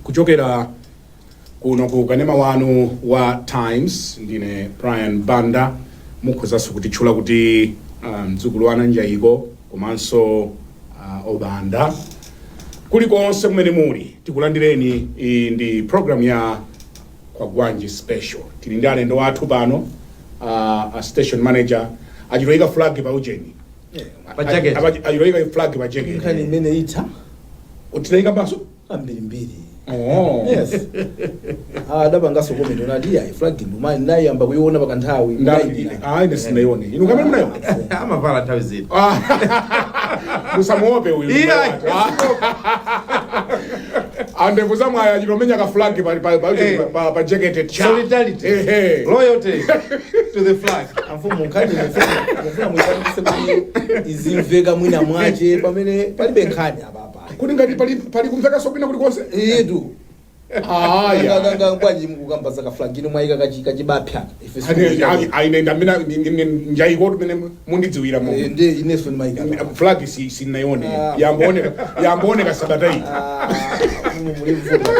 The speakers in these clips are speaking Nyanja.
Kuchokera kuno ku kanema wanu wa Times, ndine Brian Banda. Mukhozanso kutitchula kuti mdzukulu wa Ananjayiko komanso Obanda. Kulikonse kumene muli, tikulandireni. Iyi ndi program ya Kwagwanji Special. Tili ndi alendo athu pano, a station manager achitoyika flag pa ujeni. Pa jacket. Achitoyika flag pa jacket. Nkhani imene itha. Utinayika mpaso. Ambirimbiri. Oh. Yes, adapanganso comment onati iya, flag nduma ndayamba kuiona pakanthawi. Ndayidira. Ayi, ine sindinaione. Inu kamene munayiona? Amavala nthawi zina. Musamuope uyu. Iya. Andevu zamwayi achitomenya ka flag pa pa jacket cha Solidarity. Ehe. Loyalty to the flag. Amfumu, nkhani mufuna muyipangise kuti izimveka mwina mwache pamene palibe nkhani apapa. Kuti ngati pali kumvekanso kwina kulikonse. Iyetu. Aya. Bwanji mukukamba za ka flag ino mwayika kachibapya ife? Aine ndamene njayiko tumene mundidziwira mo. Ndi inenso ndimayika. Flag si sinaione. Ah. Yambooneka sabata ino. Ah, muli mvuto.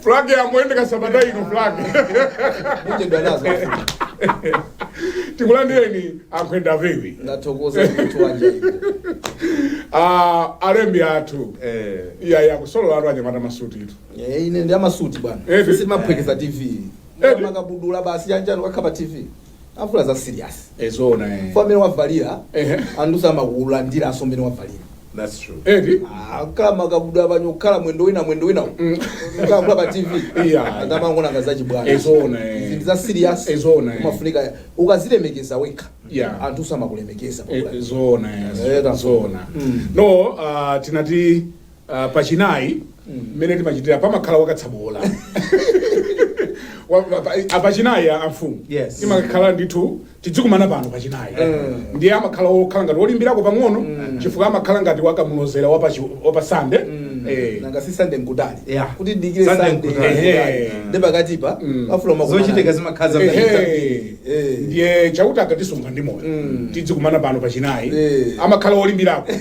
Flag yambooneka sabata ino, flag. Muchedwa nazo. Tikulandireni, ankhwenda viwi. Ndathokoza munthu wanja iko. Ah, alembi athu. Iya, iya, kusolola atu anyamata masuti itu. Ine ndi amasuti bwana. Simaphwekeza TV. Makabudula basi, chanjano kakha pa TV afula za serious. Ezona, eh. Fo amene wavalira, anthu samakulandiranso mmene wavalira. That's true. Eti. Ah, khala makabudula panyo, kukhala mwendo wina, mwendo wina, kukhala pa TV. Iya. Anthu amangona ngazachibwana. Ezona, eh. Zinthu za serious. Ezona, eh. Umafunika ukazilemekeza wekha, anthu samakulemekeza. Zona, eh. Zona. No, tinati pachinayi mmene timachitira pamakhala wakatsabola. Pachinayi amfumu. Imakhala ndithu tidzikumana pano pachinayi. Ndiye amakhala okhala ngati olimbirako pang'ono, chifukwa amakhala ngati wakamulozera wapa Sande. Nanga si Sande nkutali? Kuti dikire Sunday Sande nkutali. nkutali. Ndi pakatipa afula makumana. Zochitika zimakhala zambiri. Ndiye chakuti akatisunga ndi moyo, tidzikumana pano pachinayi. Amakhala olimbirako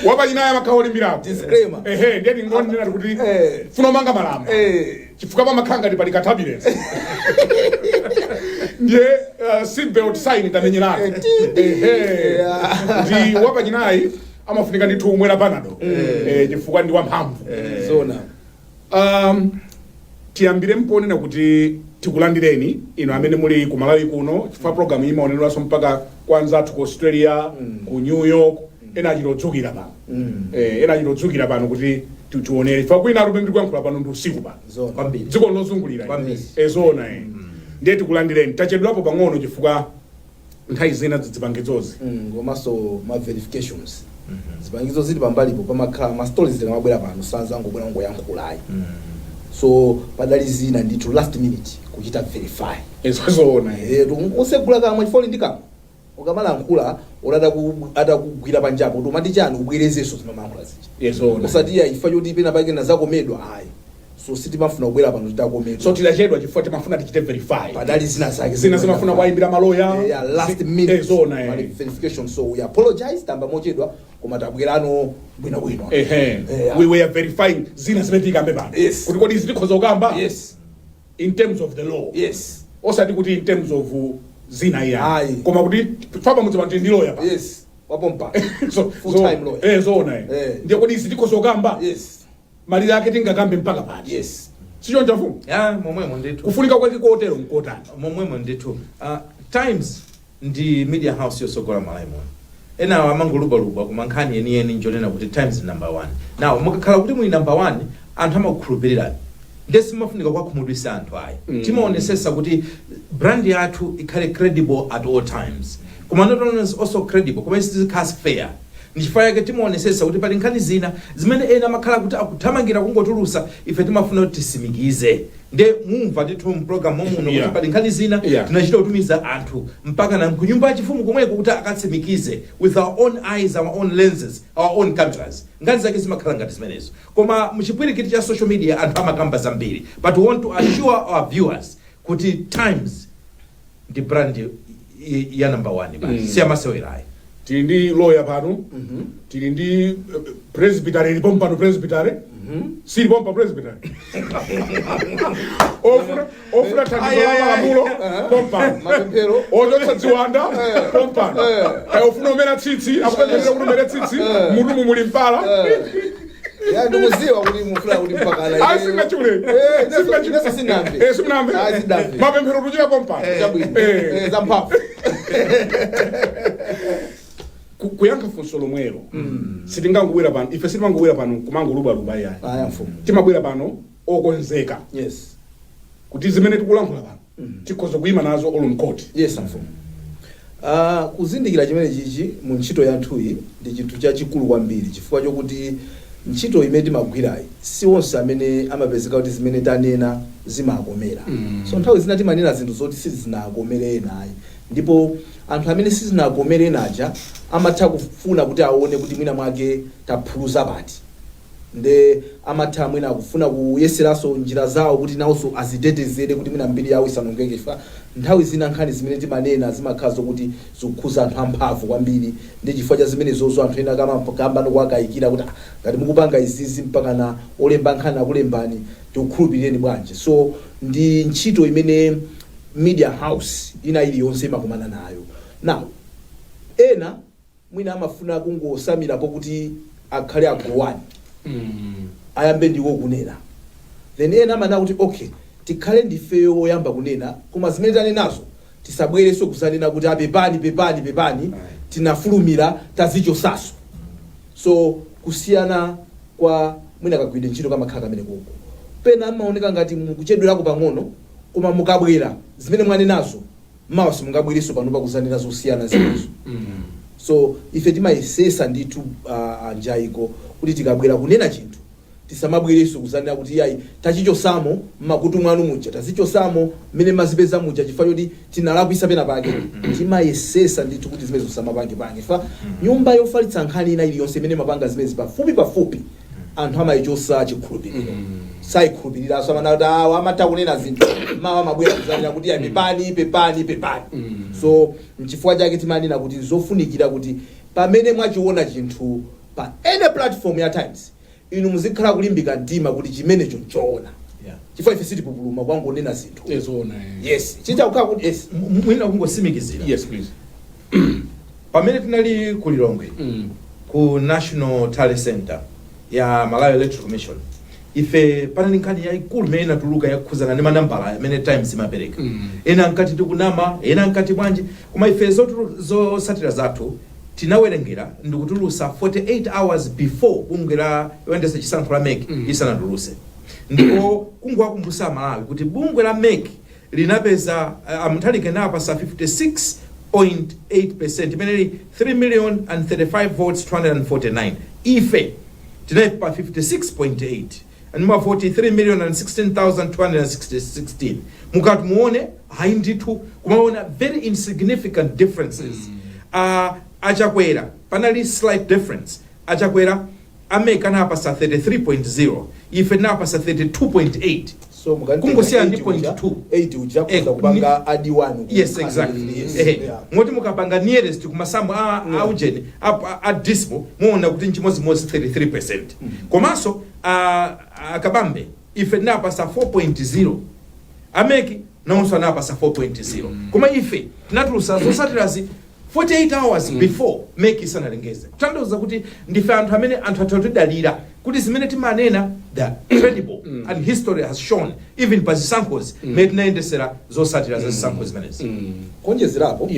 wapachinayi, amakhala olimbirako. Disclaimer. Ehe, ndiye tingonena kuti funa umanga malamba, chifukwa pamakhala ngati pali ka turbulence. Ndiye seatbelt sign tamenyerako. Ehe. Ndi wapachinayi amafunika ndithu umwera Panado, chifukwa ndi wamphamvu. Zona. Tiyambire mponena kuti tikulandireni ino amene muli ku Malawi kuno, chifukwa program iyi imaoneredwanso mpaka kwa anzathu ku Australia, ku New York. Ena achitodzukira pano. Ena achitodzukira pano kuti tionere, chifukwa kwina atu ndikuyankhula pano ndi usiku pano. Zona. Kwambiri. Dziko lozungulira. Kwambiri. Ezona, eh. Ndiye tikulandireni. Tachedwapo pang'ono chifukwa nthawi zina zipangizozi. Komanso ma verifications, zipangizo zili pambalipo, pamakhala ma stories zikamabwera pano sanzangobwera ngoyankhulayi. So padali zina ndithu last minute kuchita verify. Ezona, eh. Usegula kamwe chifukwa uli ndi kamwe, ukamalankhula atakugwira panjapo kuti umati chani, ubwerezenso zimamalankhula zija. Ezona. Usati ya ifa choti pena pake nazakomedwa, ayi. So sitimafuna kubwera pano titakomedwa. So tidachedwa chifukwa timafuna tichite verify. Padali zina zake. Zina zimafuna kuwayimbira maloya. Yeah, last minute. Ezona, eh. Pali verification, so we apologize, tamba mochedwa, koma tabwerano bwinobwino. Ehe. We were verifying zina zimene tikambe pano, kuti kodi izi tikhoza kukamba in terms of the law, osati kuti in terms of zina iya, Ayi. koma kuti papa mudzi pano tili ndi lawyer pa. Yes, wapompa. So, Full time lawyer. Zona, eh. Ndiye kodi izi tikhoza kukamba, malire ake tingakambe mpaka pati? Sichoncho, mfumu? Ya, momwemo ndithu. Kufunika kwake kotero nkotani? Momwemo ndithu. Times ndi media house yosogola Malawi muno. Enawo amangolubalubwa, koma nkhani yeniyeni njonena kuti Times number one. Now mukakhala kuti muli number one, anthu amakukhulupirirani, ndiye simafunika kuwakhumudwitsa anthu ayi. Timaonesesa kuti brand yathu ikhale credible at all times, koma not only is also credible, koma izikhala fair. Ndichifukwa chake timaonesesa kuti pali nkhani zina zimene ena amakhala kuti akuthamangira kungotulusa, ife timafuna kuti tisimikize. Nde mumva ndithu mpulogalamu momuno kuti pali nkhani zina tinachita kutumiza anthu mpaka na kunyumba yachifumu komweko kuti akatsimikize with our own eyes, our own lenses, our own cameras. Nkhani zake zimakhala ngati zimenezo, koma muchipwirikiti cha social media anthu amakamba zambiri, but we want to assure our viewers kuti Times ndi brand ya number one basi. Si amasewerayi. Tili ndi lawyer pano, tili ndi presbytery ilipo pano, presbytery silipo pa presbytery, ofuna thandizo la malamulo pompano. Mapemphero. Ochotsa ziwanda pompano. Ofuna umera tsitsi, akupempherera kuti umere tsitsi, mutu muli mpala. Ya, ndikuziwa kuti mufuna kuti mpakana. Ayi, singachule. Inenso sinamve. Simunamve. Ah, sindamve. Mapemphero tuchita pompano. Chabwino. Zamphamvu. Kuyankha funso lomwelo, sitingangobwera pano, ife sitimangobwera pano kumangolubaluba yayi. Aya, mfumu. Timabwera pano okonzeka kuti zimene tikulankhula pano tikhoza kuyima nazo olo mkhoti. Yes, mfumu. Kuzindikira chimene chichi mu ntchito yathuyi ndi chinthu chachikulu kwambiri, chifukwa chokuti ntchito imene timagwirayi, si onse amene amapezeka kuti zimene tanena zimakomera. So nthawi zina timanena zinthu zoti sizinakomere enayi, ndipo anthu amene sizinakomere enaja amatha kufuna kuti aone kuti mwina mwake taphuluza pati, nde amatha mwina kufuna kuyeseranso njira zawo kuti nawonso azitetezere kuti mwina mbiri yawo isanongeke, chifukwa nthawi zina nkhani zimene timanena zimakhala zokuti zikukhuza anthu amphamvu kwambiri, ndi chifukwa cha zimenezozo anthu ena kamba nokuwakayikira kuti, "Ah, ngati mukupanga izizi mpaka na olemba nkhani akulembani, tikukhulupirireni bwanji?" So ndi ntchito imene media house ina iliyonse imakumana nayo. Now, ena mwina amafuna kungosamirapo kuti akhale agowani, ayambe ndiwo kunena, then ena amanena kuti, "Okay, tikhale ndifeyo woyamba kunena, koma zimene tanenazo tisabwerenso kuzanena kuti apepani, pepani, pepani, tinafulumira, tazichosaso." So kusiyana kwa mwina kagwidwe ntchito kamakhala kamene koko, pena amaoneka ngati mukuchedwerako pang'ono, koma mukabwera zimene mwanenazo, mawa simungabwerenso pano pakuzanena zosiyana zimenezo. So ife timayesesa ndithu, anjaiko, kuti tikabwera kunena chinthu tisamabwerenso kuzanena kuti, "Yayi, tachichosamo mmakutu mwanu muja, tazichosamo mmene mazipeza muja chifukwa choti tinalakwisa pena pake." Timayesesa ndithu kuti zimene zisamapange-pange, chifukwa nyumba yofalitsa nkhani ina iliyonse imene mapanga zimezi pafupi pafupi, anthu amayichosa chikhulupiriro, sayikhulupiriranso. Amana kuti awa amatha kunena zinthu, mawa amabwera kuzanena kuti, "Yayi, pepani, pepani, pepani." So nchifukwa chake timanena kuti zofunikira kuti pamene mwachiona chinthu pa any platform ya Times, inu muzikhala kulimbika mtima kuti chimenecho nchoona, chifukwa ife sitipupuluma kwangonena zinthu. Zoona. Yes, chitakukhala kuti yes. Mwina kungosimikizira. Yes, please. Pamene tinali ku Lilongwe, ku National Tally Center ya Malawi Electoral Commission, ife panali nkhani yayikulu imene inatuluka yakukhuzana ndi manambala amene Times imapereka. Ena ankati tikunama, ena ankati bwanji, koma ife zosatira zathu tinawerengera ndikutulusa 48 hours before bungwe la yoyendetsa chisankho la MEC isanatuluse. Ndipo kungowakumbutsa Amalawi kuti bungwe la MEC linapeza a Mutharika inapasa 56.8, imene ili 3 million and 35 votes 249. Ife tinali pa 56.8 and mavoti 3 million and 16,216. Mukati muone, hayi ndithu, kumaona very insignificant differences. Achakwera panali slight difference. Achakwera a MEC anapasa 33.0, ife tinapasa 32.8. So Kungosiyana ndi 0.2. 8 uja kuza kupanga add 1. Yes, exactly. Ehe, moti mukapanga nearest kumasamu a ujeni a decimal, muona kuti nchimodzimodzi 33. Komanso a Kabambe ife tinapasa 4.0, a MEC nawonso anapasa 4.0, koma ife tinatulusa zosatirazi 48 hours before MEC isanalengeze, kutanthauza kuti ndife anthu amene anthu atha kutidalira kuti zimene timanena, they are credible, and history has shown, even pa zisankhozi mmene tinayendesera zosatira za zisankho zimenezi. Kuonjezerapo,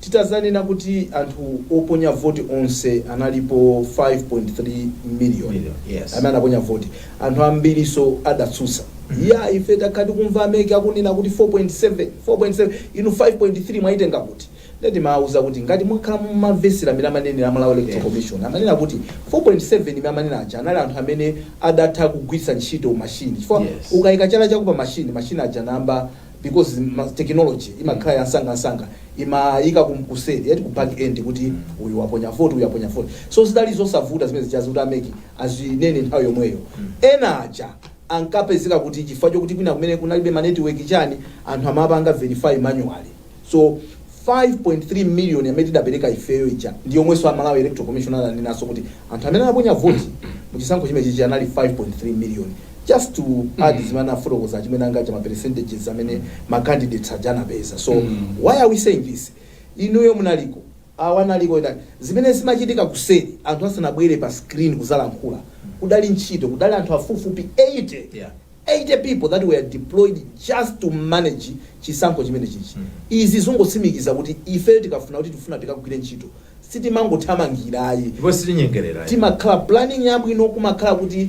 titazanena kuti anthu oponya voti onse analipo 5.3 million, Million, yes. amene anaponya voti, anthu ambiriso adatsutsa, "Ya, ife takhala tikumva a MEC akunena kuti 4.7, 4.7, inu 5.3 mwayitenga kuti?" Ndati mawuza kuti ngati mwakhala mumamvesera amene amanenera Malawi Electoral Commission, amanena kuti 4.7 imene amanena aja anali anthu amene adatha kugwiritsa ntchito mashini, chifukwa ukayika chala chako pa mashini, mashini aja namba, because technology imakhala yansangansanga, imayika kumkuseri yati ku back end kuti uyu waponya vote, uyu waponya vote. So zidali zosavuta zimene zichazi kuti a MEC azinene nthawi yomweyo. Ena aja ankapezeka kuti chifukwa chokuti kwina kumene kunalibe ma network chani, anthu amapanga verify manually. So 5.3 million amene tidapereka ifeyo ija ndi yomwenso Amalawi Electoral Commission ananenaso kuti anthu amene anaponya voti muchisankho chimenechi anali 5.3 million. Just to add zimene afotokoza chimene angacha ma percentages amene ma candidates aja anapeza. So why are we saying this? Inuyo munaliko, awa analiko, zimene zimachitika kuseri anthu asanabwere pa screen kuzalankhula, kudali ntchito, kudali anthu afupifupi 80, 80 people that were deployed just to manage chisankho chimene chichi. Izi zongotsimikiza kuti ife tikafuna kuti tifuna tikagwire ntchito, sitimangothamangirayi. Ndipo sitinyengerera. Timakhala planning yabwino, kumakhala kuti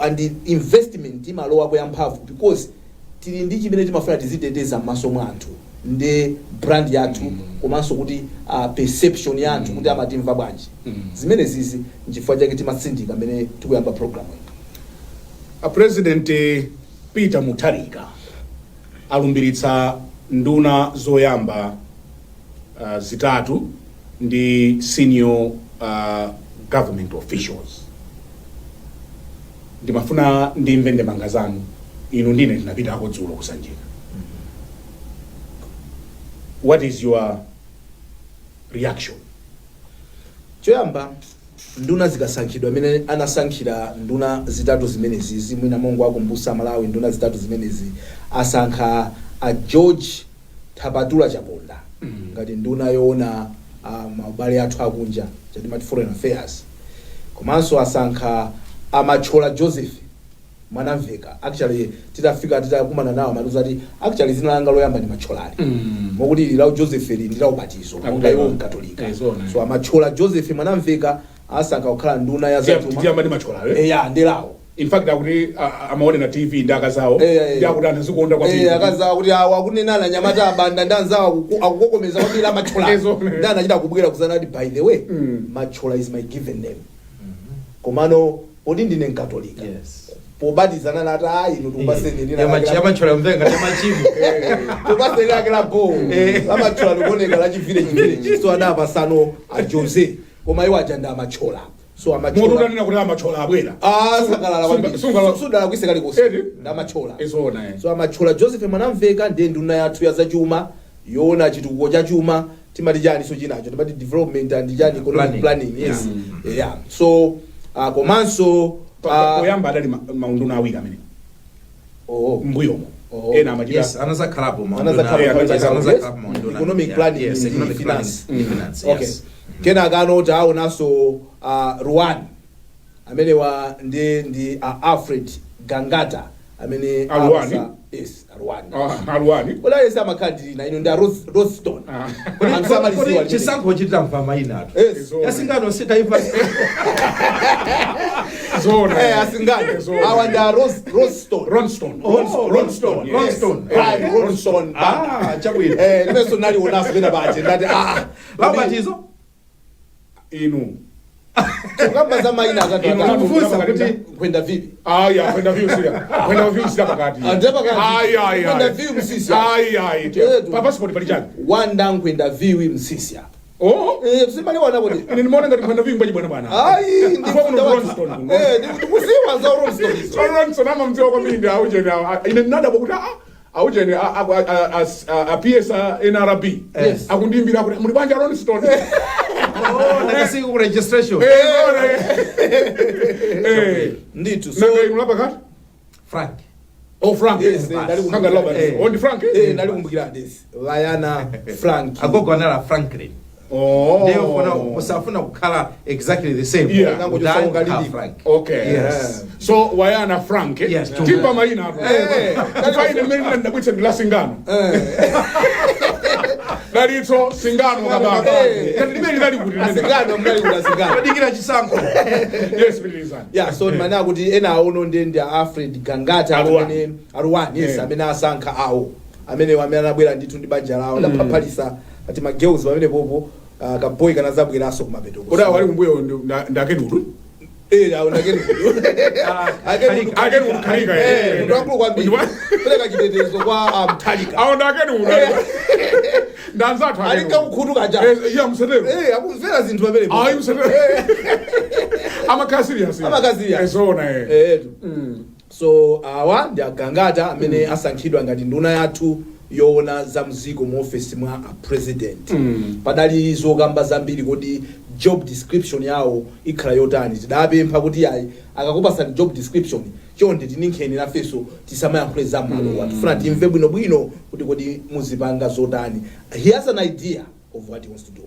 and investment imalowako yamphamvu, because tili ndi chimene timafuna tiziteteza m'maso mwa anthu, ndi brand yathu, komanso kuti perception ya anthu kuti amatimva bwanji. Zimene zizi nchifukwa chake timatsindika amene tikuyamba program iyi. A President Peter Mutharika alumbiritsa nduna zoyamba zitatu ndi senior government officials. Ndimafuna ndimve ndemanga zanu. Inu ndine tinapitako dzulo kuSanjika. What is your reaction? Choyamba, nduna zikasankhidwa, amene anasankhira nduna zitatu zimenezi, zimwina mongo akumbusa Malawi, nduna zitatu zimenezi asankha a George Thapatula Chaponda ngati nduna yoona maubale athu akunja, chatimati foreign affairs. Komanso asankha Amachola Joseph Mwanamveka. Actually titafika, titakumana nawo, amatiuza kuti actually zina langa loyamba ndi Macholali, mokuti ili la Joseph ili ndi la ubatizo monga iwo Mkatolika. Zona. So Amachola Joseph Mwanamveka asankha kukhala nduna ya zachuma. Tiyamba ndi Macholayo. Eya, ndilawo. In fact akuti amaonera TV ndi akazawo, ndi akuti anazikonda kwambiri. Akazawo kuti awo akunenana nyamata abanda ndi anzawo akukokomeza kwambiri Amachola. Zona. Ndi anachita kubwera kuzana kuti, "By the way, Machola is my given name, komano poti ndine Mkatolika, pobatizana nati ayi, inu tikupaseni lina Yamachola mvenga yamachimo. Tikupaseni lake la bo laMachola likuoneka la chivillage village." So adapasano a Jose, koma iwo aja ndi Amachola. So Moto Amachola utanena kuti Amachola abwera. Sakalala kwambiri. Sudala kuise kalikonse. Edi? Ndi Amachola. Izona, eh. So Amachola Joseph Mwanamveka ndiye nduna yathu ya zachuma, yoona chitukuko cha chuma, timati chani, so chinacho timati development and chani, economic Planning. planning, yes, yeah. So komanso Poyamba adali maunduna awiri amene oh, mbuyomo Oh. ena amachita. Yes, anazakhalapo maunduna. Anazakhalapo, Yes, yes. anazakhalapo maunduna. Economic planning yes, ndi economic finance. planning ndi finance, Okay. yes. Kenaka anoti aonanso Ruwan amenewa ndi Alfred Gangata amene Aruwani? Yes, Aruwani. Ah, Aruwani. Kodi amakhala ndilina ino ndi a Roston. Ah. Anthu samaliziwa Kodi limene. chisankho chitamva mayina athu? Yes. Izona. Yasingano sitaiva. Zona. Asingano. Zona. Awa ndi a Roston. Ronston. Oh, Ronston, yes. Ronston. Brian Ronston. Ah, chabwino. Limenso nalionaso pena pache ndati ah, Laubatizo. Inu tukamba za mayina atatu Inu atatu. Kufunsa kuti Kwenda vipi? Aya, kwenda viu sila. Kwenda viu sila pakati. Ah, ndiye pakati. Ayi, ayi, ayi. Kwenda viu Msisya. Ayi, ayi. Etu. Pa passport pali chani? Wanda Nkwenda Viwi Msisya. Oh. Simaliwana kuti Ine nimeona ngati kwenda viu mbaji bwana bwana. Ayi. Kwa kuno Ronston. Ndikuziwa za Ronston izo. So Ronson ama mziwa kwambiri ndi aujeni. Ine ndinadabwa kuti aujeni a PS a NRB. Yes. Akundimbira kuti muli banja Ronston. Oh, nakasiku ku registration. Zona. Eh. Ndithu, so Nanga inu lapakati? Frank. Oh, Frank. Yes, Kanga loba. Oh, ndi Frank? Ndalikumbukira this Vayana Frank. Agogo anala Franklin. Oh. Ndiye ufuna usafuna kukhala exactly the same. Yeah. Udani Nango kukhala lili. Frank. Okay. Yes. So Wayana Frank. Eh? Yes, Timba mayina apo. Eh. Tifaine mmene ndabwitsa ndi la singano. Dalitso Singano Kabambe. Eh. Kati limene linali kuti limene. Asingano mnali kuti asingano. Padikira chisankho. Yes, pilizani. Yeah, so manena kuti ena aono ndi Alfred Gangata. Aruwani. Amene Aruwani, yes. Yeah. Amene asankha awo amene anabwera ndithu ndi banja lawo, adaphaphalisa ati magirls pamene popo, kaboy kanazabweranso kumapeto. Kodi awo ali kumbuyo ndi akedudu? Eh, awo ndakeni. Khalika. Akedudu Khalika. Eh, munthu wakulu kwambiri. Pereka chitetezo kwa Mtalika. Awo ndi akedudu. Ndi anzathu Ali akedudu. kakukhutu kaja. Eh, iya msetero. Eh, akumvera zinthu pamene popo. Ayi msetero. Amakhala serious. Amakhala serious. Eh, zona eh. Eh, so awa ndi Agangata amene asankhidwa ngati nduna yathu. Yoona za mziko mu ofesi mwa a president, padali zokamba zambiri. Kodi job description yawo ikhala yotani? Tidapempha kuti ayi, akakupasani job description, chonde tininkheni nafenso, tisamayankhule za malowa. Tifuna timve bwinobwino kuti kodi muzipanga zotani. He has an idea of what he wants to do,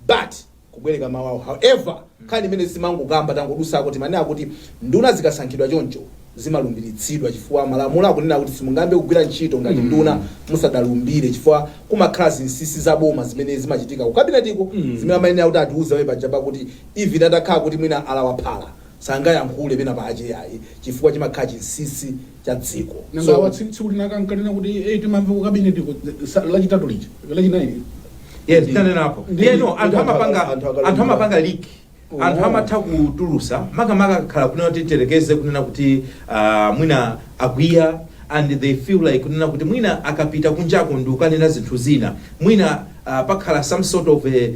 but kubwereka mawu awo. However, nkhani imene simangokamba, tangodusako, timanena kuti nduna zikasankhidwa choncho zimalumbiritsidwa, chifukwa malamulo akunena kuti simungambe kugwira ntchito ngati nduna musadalumbire, chifukwa kumakhala zinsinsi zaboma zimene zimachitika ku kabinetiko, zimene amayenera kuti atiuze pamene paja, pakuti even atakhala kuti mwina alawaphala, sangayankhule pena pache yayi, chifukwa chimakhala chinsinsi cha dziko. Nanga wa tsiku lina kankanena kuti timamva ku cabinet lachitatu lija, lachinayi. Yes, tanenapo. Yeah, no, anthu amapanga anthu akalumbira. Anthu amapanga leak. Anthu amatha kutulusa, makamaka khala kunena kuti terekeze kunena kuti mwina akwiya and they feel like kunena kuti mwina akapita kunjako ndi kukanena zinthu zina, mwina pakhala some sort of a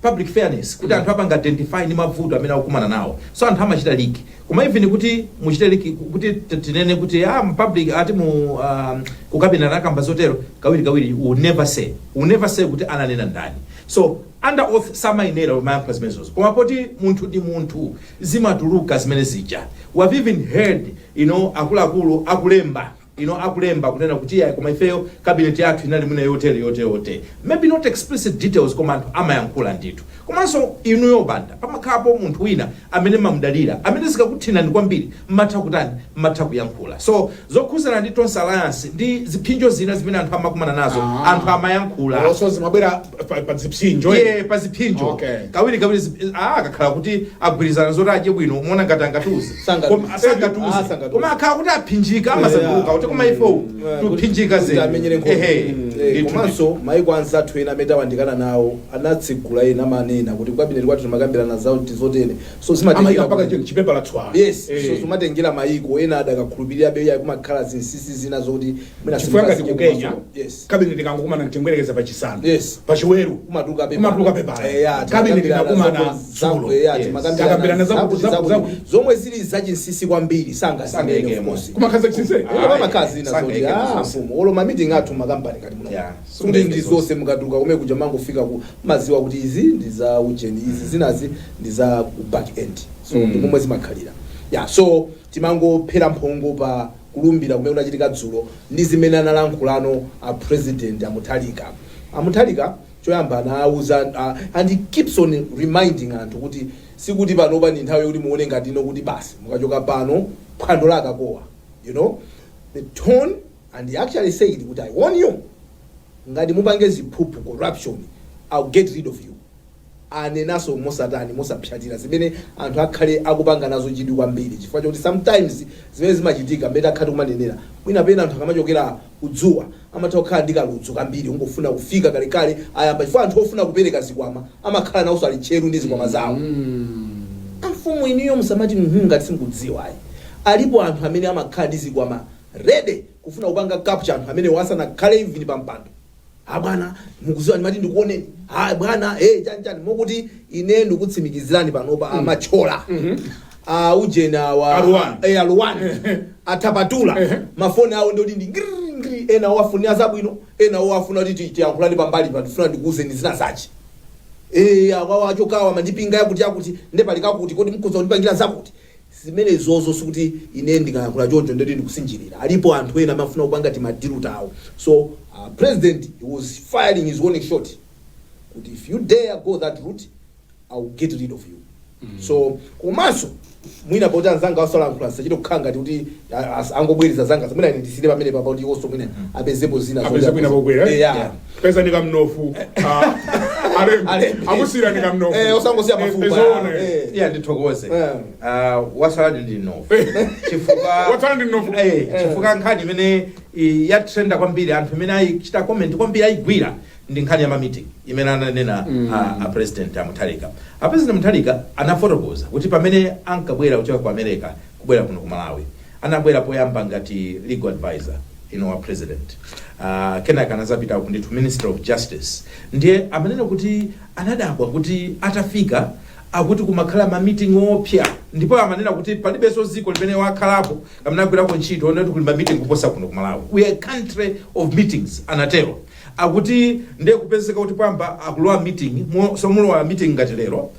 public fairness kuti anthu apanga identify ndi mavuto amene akukumana nawo. So anthu amachita leak. Koma even kuti muchite leak, kuti tinene kuti mu public ati mu ku cabinet akamba zotero, kawiri kawiri we will never say kuti ananena ndani. So under oath samayenera kumayankhula zimenezozo, koma poti munthu ndi munthu, zimatuluka zimene zija. We have even heard akuluakulu akulemba akulemba kunena kuti iya, koma ifeyo cabinet yathu inali mwina yotere, yotere, yotere, maybe not explicit details, koma anthu amayankhula ndithu. Komanso inuyo Banda, pamakhalapo munthu wina amene mamudalira, amene zikakuthinani kwambiri mmatha kutani? Mmatha kuyankhula. So zokhuzana ndi Tonse Alliance ndi ziphinjo zina zimene anthu amakumana nazo, anthu amayankhula. So zimabwera pa zipsinjo. Ye, pa ziphinjo. Kawiri kawiri akakhala kuti agwirizana zoti adye bwino, muona ngati angatiuze? Sangatiuze. Sangatiuze. Ah, sangatiuze. Koma akhala kuti aphinjika, amasanduluka kuti koma ifo tuphinjika kuti zedi. amenyere nkhondo. Ehe, ndithu. Komanso maiko anzathu ena amene tawandikana nawo anatsegula, ena amanena kuti cabinet kwathu timakambirana zawo tizotere, so amayika zimatengera mpaka chipepa la tswala. Yes. So zimatengera maiko ena adakakhulupirira beya, kumakhala zinsinsi zina zokuti mwina Chifukwa ngati ku simungazinye Kenya, kumaso. Yes. Cabinet ikangokumana, tingwerekeza pachisanu, pachiweru kumatuluka pepa. Kumatuluka pepala. Ya, Cabinet timakambirana inakumana dzulo. ya, Takambirana timakambirana zakuti, zakuti, zakuti, zakuti. Zomwe zili zachinsinsi kwambiri sangazinene, of Sangayikemo. course. Kumakhaza chinsinsi. Pamakazi ina zoti Sangayikemo zonse. mfumu, olo ma meeting athu makampani ngati muno, sikuti ndi zonse. Mukatuluka kumene kuja, mangofika ku maziwa kuti izi ndi za ujeni, izi zinazi ndi za ku back end. So ndi momwe zimakhalira. Ya, so timangophera mphongo pa kulumbira kumene kunachitika dzulo ndi zimene analankhulano a President Amuthalika. Amuthalika choyamba anawuza, and he keeps on reminding anthu kuti sikuti panopa ndi nthawi yokuti muone ngati ino kuti basi mukachoka pano phwando lakakowa. You know the tone, and he actually said kuti, "I warn you, ngati mupange ziphuphu, corruption, I'll get rid of you." Anenaso mosatani, mosapyatira, zimene anthu akhale akupanga nazo chidwi kwambiri, chifukwa chokuti sometimes zimene zimachitika mmene akhati kumanenera, mwina pena anthu akamachokera kudzuwa amatha kukhala ndi kaludzu kambiri, ungofuna kufika kalekale ayamba, chifukwa anthu ofuna kupereka zikwama amakhala nawonso ali tcheru ndi zikwama zawo. Amfumu iniyo musamati ngati simukudziwa ayi. Alipo anthu amene amakhala ndi zikwama ready kufuna kupanga capture anthu amene wasanakhale even pa mpando. "Ah bwana, mukuziwa ndimati ndikuoneni. Ah bwana, chani chani." Mokuti ine ndikutsimikizirani panopa, amachola ujeni awa. Aluwani. Aluwani athapatula mafoni awo, ndoti ndi ngiri ngiri. Ena owafunira zabwino, ena owafuna kuti tiyankhulane pambali pa, tifuna ndikuuzeni zina zachi. Akawa achokawa mandipinga yakuti yakuti, ndepali kakuti, kodi mukhoza kundipangira zakuti? Zimene zozo sikuti ine ndikayankhula choncho ndoti ndikusinjirira. Alipo anthu ena amafuna kupanga tima deal tawo. So president, he was firing his warning shot kuti if you dare go that route, I will get rid of you. So komanso mwina poti anzanga asalankhula, sachite kukhala ngati kuti angobwereza zanga, mwina ine ndisire pamene papa kuti iwonso mwina apezepo zina zoti Apeze bwina pokwera. Yeah. Peza ndi kamnofu. Alembi. Alembi. Akusira ndi kamnofu. Osangosiya mafupa. Zoona. Iya, ndithokoze. Wasaladi ndi mnofu chifukwa Watsala ndi mnofu. Chifukwa nkhani imene yatrenda kwambiri, anthu imene ayichita comment kwambiri, ayigwira, ndi nkhani ya ma meeting imene ananena a President Amuthalika. A President Muthalika anafotokoza kuti pamene ankabwera kuchoka ku America kubwera kuno ku Malawi, anabwera poyamba ngati legal advisor wa president, kenaka anazapita ku ndithu Minister of Justice. Ndiye amanena kuti anadabwa kuti atafika Akuti kumakhala ma meeting opya, ndipo amanena kuti palibenso dziko limene wakhalapo kamene agwirako ntchito oneti kuli ma meeting kuposa kuno ku Malawi. "We are a country of meetings," anatero. Akuti ndiye kupezeka kuti pamba akulowa meeting, so mulowa meeting ngati lero,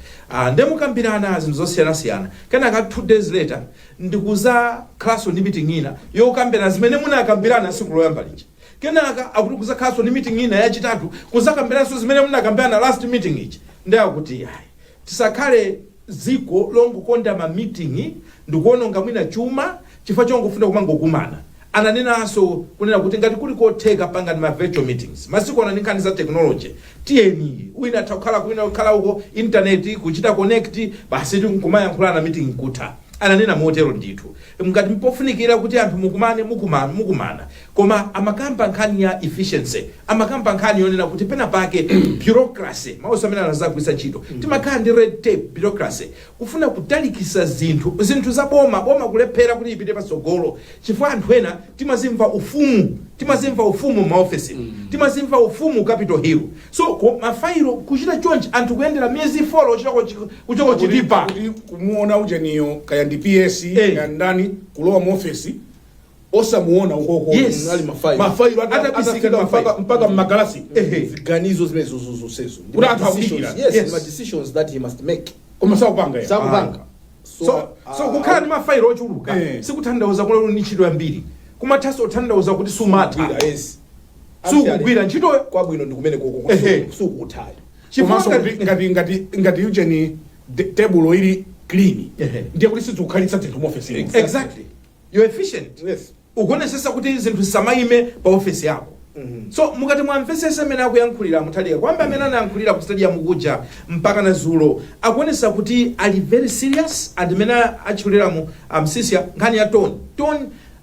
ndiye mukambirana zinthu zosiyanasiyana, kenaka 2 days later ndikuza khalanso ndi meeting ina yokambirana zimene munakambirana tsiku loyamba lija. Kenaka akuti kuzakhalanso ndi meeting ina yachitatu, kuzakambiranso zimene munakambirana last meeting iji. Ndi akuti ayi, tisakhale dziko longokonda ma meeting ndikuononga mwina chuma chifukwa chongofuna kumangokumana. Ananenanso kunena kuti ngati kuli kotheka, pangani ma virtual meetings. Masiku ano ndi nkhani za technology, tiyeni, wina atha kukhala kwina, kukhala uko, internet kuchita connect, basi tikumayankhulana, meeting kutha. Ananena motero ndithu. Ngati mpofunikira kuti anthu mukumane, mukumana, mukumana. Koma amakamba nkhani ya efficiency, amakamba nkhani yonena kuti pena pake bureaucracy, mauso amene anazagwisa ntchito, timakhala ndi red tape, bureaucracy, kufuna kutalikisa zinthu za boma, boma kulephera kuti ipite patsogolo chifukwa anthu ena timazimva ufumu, timazimva ufumu m'maofesi, timazimva ufumu Capitol Hill. So mafailo kuchita chonchi, anthu kuyendera miyezi 4 kuchoko Chitipa. Kuti kumuona ujeniyo, kaya ndi PS, kaya ndani, kulowa mu ofesi osamuona ukoko. Ali mafailo. Mafailo Atabisika. atafika Mafailo. mpaka mmagalasi. Ziganizo zimene zonsezo. Kuti anthu akudikira. Yes, ma decisions that he must make. Koma sakupanga ya. Sakupanga. So kukhala ndi mafailo ochuluka sikutanthauza kuti ndi ntchito yambiri, kumathanso kutanthauza kuti sumatha. Yes. Sukugwira ntchitoyo. Kwabwino ndi kumene koko sukuthayo. Chifukwa Komanso kuti ngati ujeni tebulo ili clean, ndiye kuti sizikukhalitsa zinthu mu ofesi. Exactly, you're efficient. Ukuonesesa kuti zinthu zisamayime pa ofesi yako. So mukati mwamvesesa amene akuyankhulira Mutharika, kwamba amene anayankhulira ku stadium kuja mpaka na zulo, akuonesa kuti ali very serious. And amene atchuliramu amsisia nkhani ya tone tone,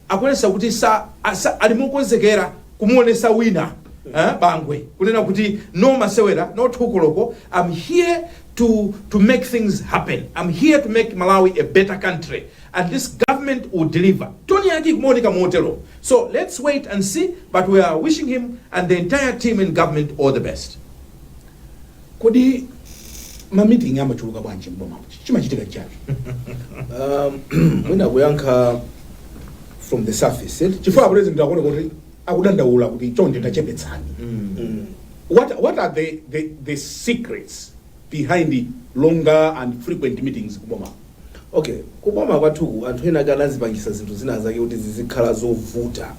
akuonesa kuti ali mukonzekera kumuonesa wina, bangwe, kunena kuti no masewera, no thukuloko, I'm here to make things happen, I'm here to make Malawi a better country and this government will deliver. Tone yake ikumaoneka motero. So let's wait and see, but we are wishing him and the entire team in government all the best. Kodi ma meeting amachuluka bwanji mboma? Chimachitika chake? Mwina kuyankha from the surface, eh? Chifukwa president akuona kuti akudandaula kuti chonde tachepetsani. What are the secrets behind the longer and frequent meetings kuboma? Okay, kuboma kwathuku anthu ena ake anazipangisa zinthu zina zake kuti zizikhala zovuta,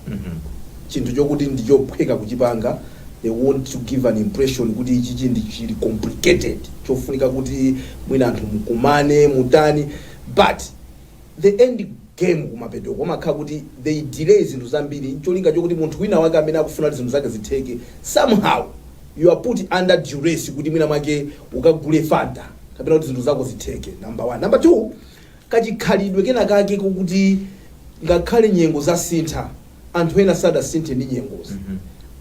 chinthu chokuti ndichophweka kuchipanga. They want to give an impression kuti ichichi ndi chili complicated, chofunika kuti mwina anthu mukumane, mutani. But the end game kumapeto kumakhala kuti they delay zinthu zambiri, cholinga chokuti munthu wina wake amene akufuna kuti zinthu zake zitheke, somehow you are put under duress kuti mwina mwake ukagule Fanta kapena kuti zinthu zako zitheke, number one. Number two, kachikhalidwe kena kake kokuti ngakhale nyengo zasintha, anthu ena sadasinthe ndi nyengozi,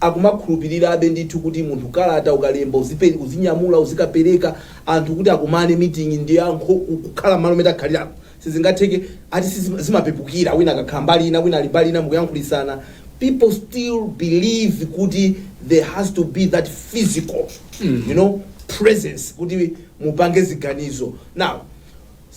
akumakhulupirirabe ndithu kuti munthu kalata ukalemba uzinyamula, uzikapereka. Anthu kuti akumane meeting ndi ankho kukhala malo mene akhalirako sizingatheke, ati zimapepukira, wina akakhala mbali ina, wina ali mbali ina, mukuyankhulisana. People still believe kuti there has to be that physical presence kuti mupange ziganizo. Now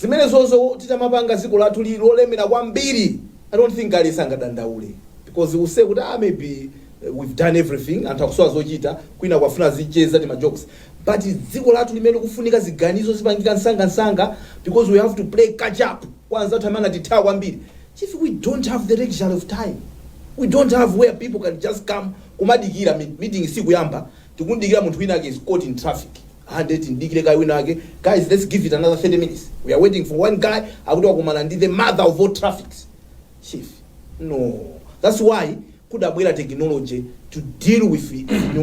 zimene zozo titamapanga dziko lathu lili lolemera kwambiri, I don't think aliyense angadandaule, because we say kuti ah, maybe we've done everything, anthu akusowa zochita, kwina kwafuna zicheza ti ma jokes. But dziko lathu limene likufunika ziganizo zipangika msangamsanga because we have to play catch up kwa anzathu amene anatithawa kwambiri. Chief, we don't have the luxury of time. We don't have where people can just come kumadikira meeting sikuyamba, tikundikira munthu wina ake is caught in traffic, andeti ndikire kai wina ake, "Guys, let's give it another 30 minutes, we are waiting for one guy, akuti wakumana ndi the mother of all traffics." Chief, no. That's why kudabwera technology to deal with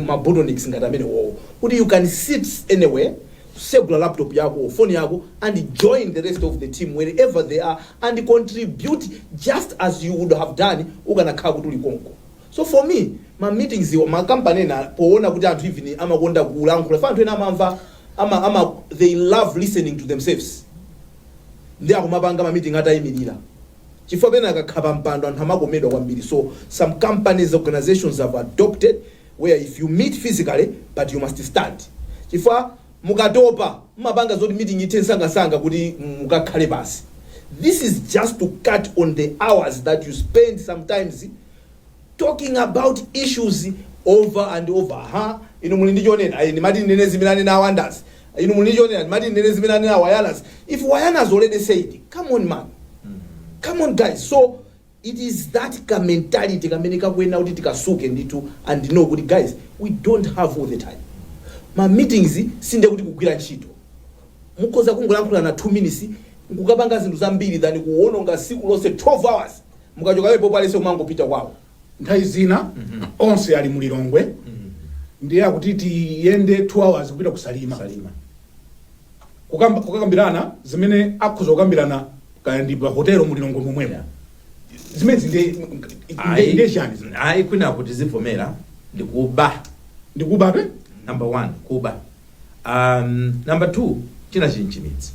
ma bottlenecks ngati amene wowo, kuti you can sit anywhere, segula laptop yako, phone yako, and join the rest of the team wherever they are and contribute just as you would have done ukanakhala kuti uli konko. So for me, ma meetings iwo, makampani ena poona kuti anthu even amakonda kulankhula, fa anthu ena amamva ama they love listening to themselves, ndi akumapanga ma meeting atayimirira, chifukwa pena akakhala pa mpando anthu amakomedwa kwambiri. So some companies, organizations have adopted where if you meet physically, but you must stand, chifukwa mukatopa Mmapanga zoti meeting ithe msangasanga kuti mukakhale pasi. This is just to cut on the hours that you spend sometimes talking about issues over and over. Ha, inu muli ndi chonena? Ayi, ndimati ndinene zimene anena Wanders. Inu muli ndi chonena? Ndimati ndinene zimene anena Wayanas. If Wayanas already said, come on man, come on guys. So it is that ka mentality kamene kakuyenera kuti tikasuke ndithu and know kuti guys, we don't have all the time. Ma meetings sinde kuti kugwira ntchito, mukhoza kungolankhulana 2 minutes nkukapanga zinthu zambiri than kuwononga siku lonse, 12 hours. Mukachoka pepo palese kumangopita kwawo. Nthawi zina onse ali mulilongwe, ndiye akuti tiyende 2 hours kupita kusalima. Salima. Kukakambirana zimene akhoza kukambirana kaya ndi pa hotelo mulilongwe momwemo. Zimene ndiye chani zimene? Ayi, kwina kuti zivomera ndikuba. Ndikubape. Number one, kuba. Number two, china chinchimidzi.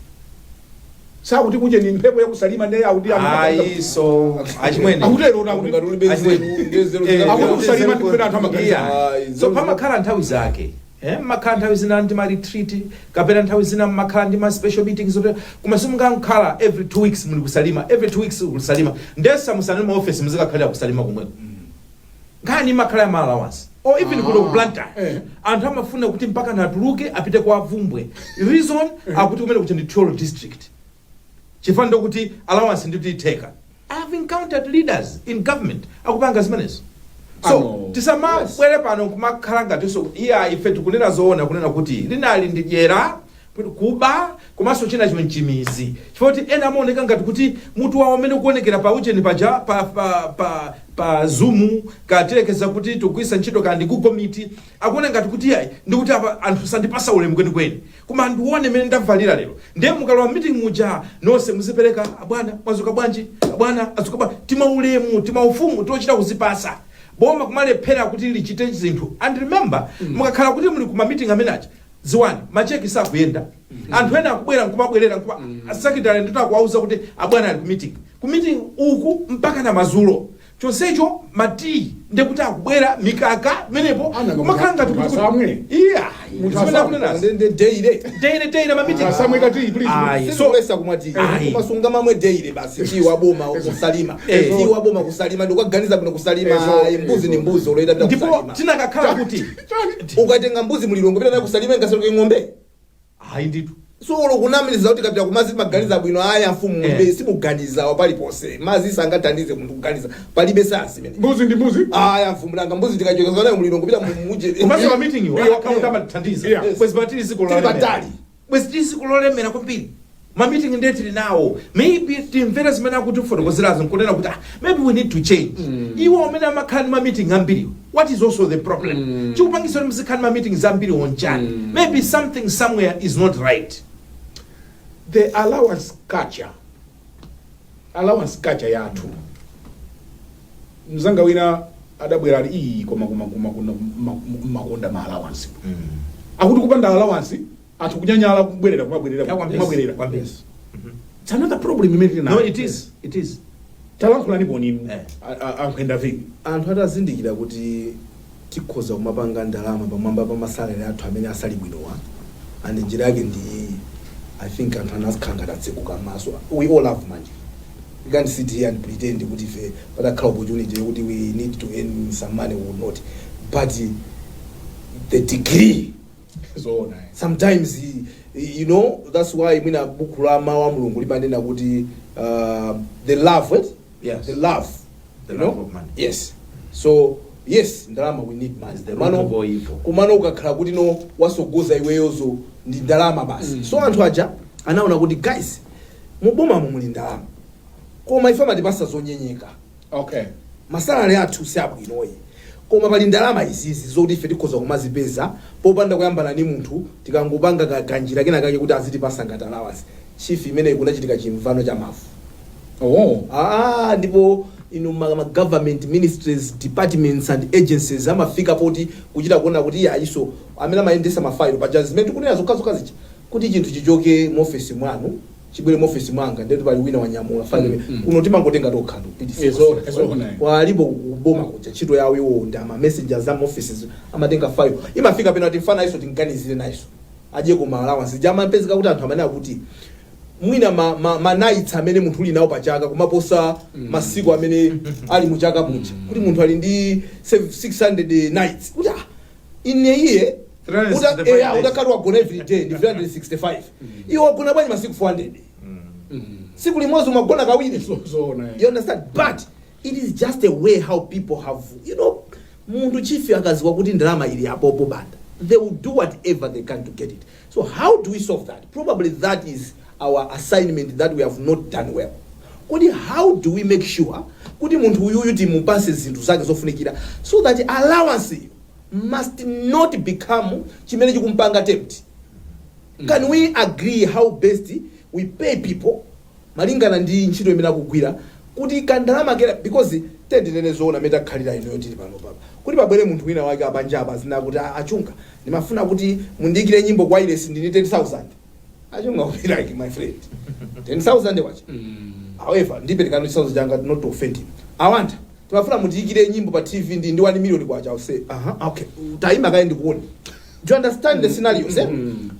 Sakuti kuje ni mphepo yakusalima, ndiye akuti Ayi, so achimwene Akutero na kuti Ngati ulibe nzeru, ndiye nzeru. Akuti kusalima ndikupita anthu amaganiza. Yeah. Ayi, So pamakhala nthawi zake, mmakhala nthawi zina ndi ma retreat kapena nthawi zina mmakhala ndi ma special meetings koma simungakhala every 2 weeks muli kusalima, every 2 weeks kusalima. Ndesa musana ma office muzikakhalira kusalima kumweko. Nkhani imakhala ya ma allowance or even kuno ku Blantyre, anthu amafuna kuti mpaka natuluke apite kwa Vumbwe. Reason, akuti kumene kuti ndi Thyolo District, chifukwa ndokuti allowance ndikuti itheka. I have encountered leaders in government akupanga zimenezo. So Ano. tisamabwere pano kumakhala ngatinso iya. Ife tikunena zoona, kunena kuti linali ndi dyera, kuba, komanso china chimwe mchimizi, chifukwa kuti ena amaoneka ngati kuti mutu wawo amene ukuonekera pa ucheni paja pa Zoom, katilekeza kuti tikugwiritsa ntchito kandi Google Meet, akuona ngati kuti yayi, ndikuti apa anthu sandipasa ulemu kwenikweni, koma andione mmene ndavalira lero. Ndiye mukalowa meeting muja nonse muzipereka, "Abwana, mwazuka bwanji? Abwana, azuka bwanji?" Timaulemu, timaufumu tochita kuzipasa. Boma kumalephera kuti lichite zinthu. And remember, mukakhala kuti muli kuma meeting amenaja, ziwani macheki sakuyenda. Anthu ena akubwera nkumabwerera nkuma secretary ndito akuwauza kuti abwana ali ku meeting, ku meeting uku mpaka na mazulo. Chonsecho mati ndekuti akubwera mikaka menepo Ana kumakhala ngati munthu asamwe. Iya. Munthu Zimene asamwe. akunenazi. Ndi daily. Daily, daily ma meeting. Asamwe kati, please. Ayi. So Sikulesa kumwa tii. Ayi. Kumasunga mamwe daily basi. Tii wa boma kusalima, tii wa boma kusalima, ndikukaganiza bwino kusalima. Ayi, mbuzi ni mbuzi oloita pita Ndipo kusalima. tinakakhala kuti Ukatenga mbuzi mulilongo pita nayo kusalima, ingaseruke ng'ombe? Ayi ndithu. So ulo kunamiriza kuti kapita kumazi maganiza bwino, aya mfumu. Mulibe, simuganiza paliponse. Mazi sangathandize munthu kuganiza, palibe sasi imene. Mbuzi ndi mbuzi. Aya mfumu, langa mbuzi tikachokezwa nayo mulilongo pita muje. Komanso ma meeting iwo akaunti amatithandiza. Bwezi patili ziko Tili lolemera. patali. Bwezi tili ziko lolemera kwambiri. Ma meeting ndiye tili nawo, maybe timvere zimene akutifotokozerazo nkunena kuti ah, maybe we need to change. Iwo amene amakhala ndi ma meeting ambiriwo, what is also the problem chikupangisa kuti muzikhala ndi ma meetings ambiri onchani? Maybe something somewhere is not right. The allowance culture, allowance culture yathu. Mzanga wina adabwera ali iyi, koma kuno makonda ma allowance. Akuti kupanda allowance anthu kunyanyala kubwerera, kumabwerera, kumabwerera. Kwambiri. It's another problem imene tili No, nayo. it is, it is. Talankhulani poninu. Ankhwenda vingi. Anthu atazindikira kuti tikhoza kumapanga ndalama pamwamba pa ma salary athu amene asali bwinowa, and njira yake ndi iyi, I think anthu anakhala ngati atsekuka maso. We all love money. We can't sit here and pretend kuti ife patakhala opportunity yokuti we need to earn some money, we would not. But the degree, Zoona. sometimes that's why mwina buku la mawu a Mulungu limanena kuti the love, what? Yes. The love, The you love know? of money. Yes. So yes, ndalama, we need money. Is the root of all evil. Kumano ukakhala kuti no, wasogoza iweyozo ndi ndalama basi. So anthu aja anaona kuti guys, mubomamo muli ndalama, koma ife amatipasa zonyenyeka. Ma salary athu si abwinoyi, koma pali ndalama izizi zoti ife tikhoza kumazipeza popanda kuyambana ni munthu, tikangopanga kanjira kena kake kuti azitipasa ngati allowance. Chief, imeneyi kunachitika chimvano cha mavu. Ah, ndipo inu ma government ministries, departments and agencies amafika poti kuchita kuona kuti iye ayiso amene amayendesa mafailo paja, zimene tikunena zokhazokha zicha, kuti chinthu chichoke mu ofesi mwanu chibwere mu ofesi mwanga, ndetu pali wina wanyamula failo. Kuno timangotenga tokha ndikupitisa. Zoona, zoona. Walipo kuboma kuja ntchito yawo iwo ndi ama messengers ama offices, amatenga file, imafika pena kuti mfana iso tinganizire nayiso. Adyeko ma allowance jamapezeka kuti anthu amene akuti mwina ma nights amene munthu uli nawo pachaka kumaposa masiku amene ali muchaka muja, kuti munthu ali ndi 600 nights, kuti ine iye 365 days. Utakati wagona every day ndi 365, iwe wagona bwanji masiku 400? Siku limodzi umagona kawiri. Zoona. You understand? But it is just a way how people have, munthu chifi akaziwa kuti ndalama ili apopo, banda, they will do whatever they can to get it. So how do we solve that? Probably that is our assignment that we have not done well, kuti how do we make sure kuti munthu uyuyu timupase zinthu zake zofunikira so that allowance iyo must not become chimene chikumpanga tempt? Can we agree how best we pay people malingana ndi ntchito imene akugwira, kuti kandalama kera? Because tendinene zoona, mene takhalira inuyo tili pano papa, kuti pabwere munthu wina wake abanja apa zina kuti, "Ah, achunga, ndimafuna kuti mundiyikire nyimbo kwa ilesi, ndini 10,000." Achunga will be like, "My friend, 10,000 wacha?" However, ndiperekano chitsanzo changa, not to offend him. Awanta, timafuna mutiyikire nyimbo pa TV ndi 1 million kwacha. I'll say, "Aha, okay, tayima kaye ndikuone." Do you understand the scenarios, eh?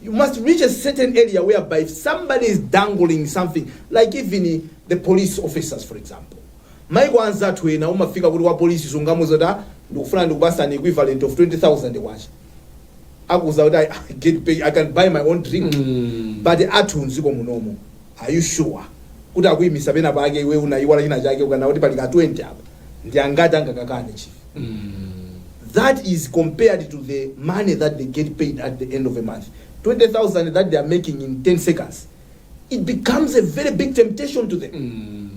You must reach a certain area whereby if somebody is dangling something, like even the police officers, for example, maiko anzathu ena umafika kuti wa polisi sungamuza kuti, "Ah, ndikufuna ndikupasani equivalent of 20,000 kwacha." Akuza kuti, I get pay, I can buy my own drink." But athu mdziko munomo, are you sure kuti akuyimisa pena pake, iwe unaiwala china chake, ukana kuti pali ka 20 apa, ndi angati angakakane, chief? That is compared to the money that they get paid at the end of a month, 20,000 that they are making in 10 seconds. It becomes a very big temptation to them.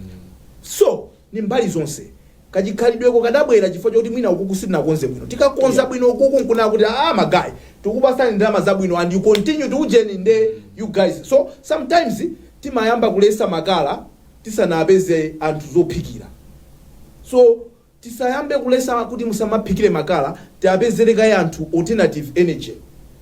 So ni mbali zonse kachikhalidweko kadabwera chifukwa chokuti mwina ukuku sitinakonze bwino. Tikakonza bwino ukuku nkuna kuti, "Ah, ma guy, tikupasani ndalama zabwino and you continue to ujeni nde you guys." So sometimes timayamba kulesa makala tisanapeze anthu zophikira. So tisayambe kulesa kuti musamaphikire makala, tiapezere kaye anthu alternative energy.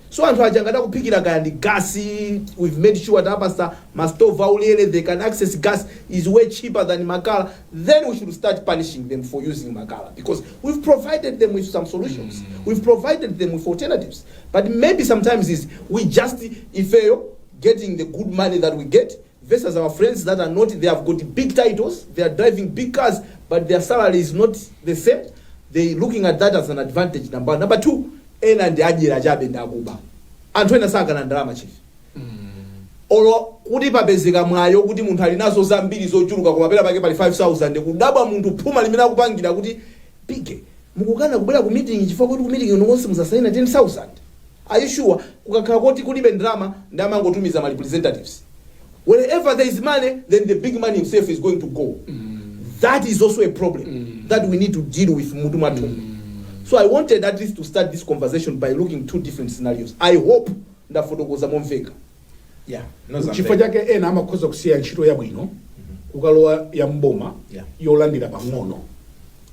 So anthu aja ngati akuphikira kaya ndi gasi, we've made sure tapasa mastove aulere, they can access gas, is way cheaper than makala, then we should start punishing them for using makala, because we've provided them with some solutions, we've provided them with alternatives. But maybe sometimes is we just ifeyo getting the good money that we get versus our friends that are not, they have got big titles, they are driving big cars, but their salary is not the same. They looking at that as an advantage, number one. Number two, ena ndi adyera chabe, ndakuba. Anthu ena sakana ndalama, chief. Olo kuti papezeka mwayo kuti munthu ali nazo zambiri zochuluka, koma pena pake pali 5000, kudabwa munthu phuma limene akupangira kuti pige mukukana kubwera ku meeting chifukwa kuti ku meeting ino konse muzasaina 10,000. Are you sure? Kukakhala kuti kulibe ndalama, ndamangotumiza ma representatives. Wherever there is money, then the big man himself is going to go. That is also a problem that we need to deal with mutu mwathu. So I wanted at least to start this conversation by looking two different scenarios. I hope ndafotokoza momveka, yeah. Chifukwa chake ena amakhoza kusiya ntchito yabwino kukalowa ya mboma yolandira pang'ono,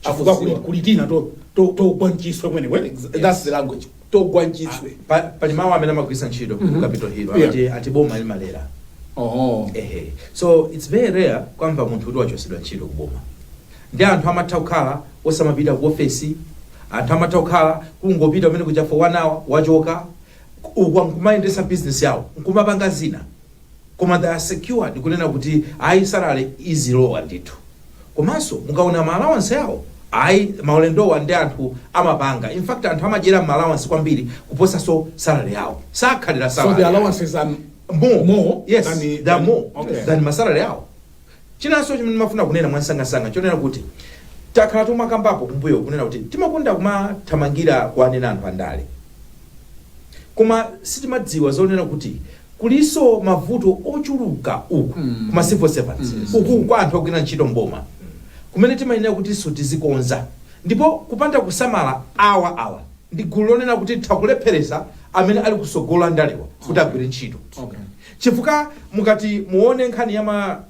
chifukwa kuli Akuziwa. Kuli tina togwa mchiswe kwenikweni. That's the language, togwa mchiswe. Pali mawu amene amagwiritsa ntchito ku Capitol Hill, ati boma limalera. Ehe, so it's very rare kwamva munthu kuti wachosedwa ntchito kuboma. Ndi anthu amatha kukhala osamapita ku ofesi, anthu amatha kukhala kungopita umene kuja for one hour, wachoka uku, nkumayendesa business yawo, nkumapanga zina, koma they are secured kunena kuti ayi, salary izilowa ndithu. Komanso mukaona ma allowance yawo, ayi, maulendowa ndi anthu amapanga. In fact, anthu amadyera ma allowance kwambiri kuposanso salary yawo, sakhalira So salary. The allowances are More, more yes, than they are more than masalary yawo. Chinanso chimene ndimafuna kunena mwansangasanga, chonena kuti takhala tumakambapo kumbuyo kunena kuti timakonda kumathamangira kuanena anthu andale, koma sitimadziwa zonena kuti kuliso mavuto ochuluka uku kuma civil servants, uku kwa anthu ogwira ntchito mboma, kumene timayenera kutinso tizikonza. Ndipo kupanda kusamala, awa ndi gulu lonena kuti titha amene ali kusogola ndalewa kuti agwire ntchito, chifukwa mukati muone nkhani ya ma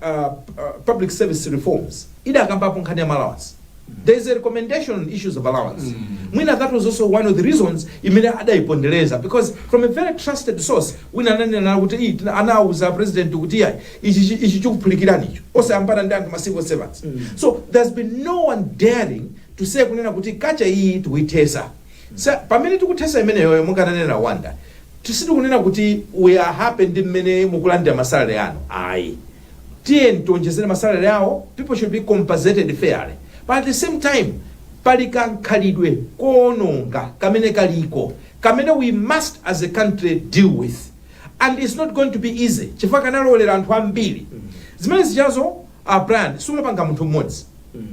public service reforms, idakambapo nkhani ya allowance. There is a recommendation on issues of allowance. Mwina that was also one of the reasons imene adayipondereza, because from a very trusted source wina ananena kuti anawuza president kuti iyayi, ichi chikuphulikirani icho, osayambana ndi anthu ma civil servants. So there's been no one daring to say kunena kuti kacha iyi tikuithesa. Sa, pamene tikuthesa imeneyoyo, mukananena wanda Tisitikunena kuti we are happy ndi mmene mukulandira ma salary anu, ayi. Tiye tionjezere ma salary awo. People should be compensated fairly, but at the same time pali kankhalidwe koononga kamene kaliko, kamene we must as a country deal with, and it's not going to be easy chifukwa kanalowelera anthu ambiri. Zimene zichazo, Brian, sumapanga munthu mmodzi,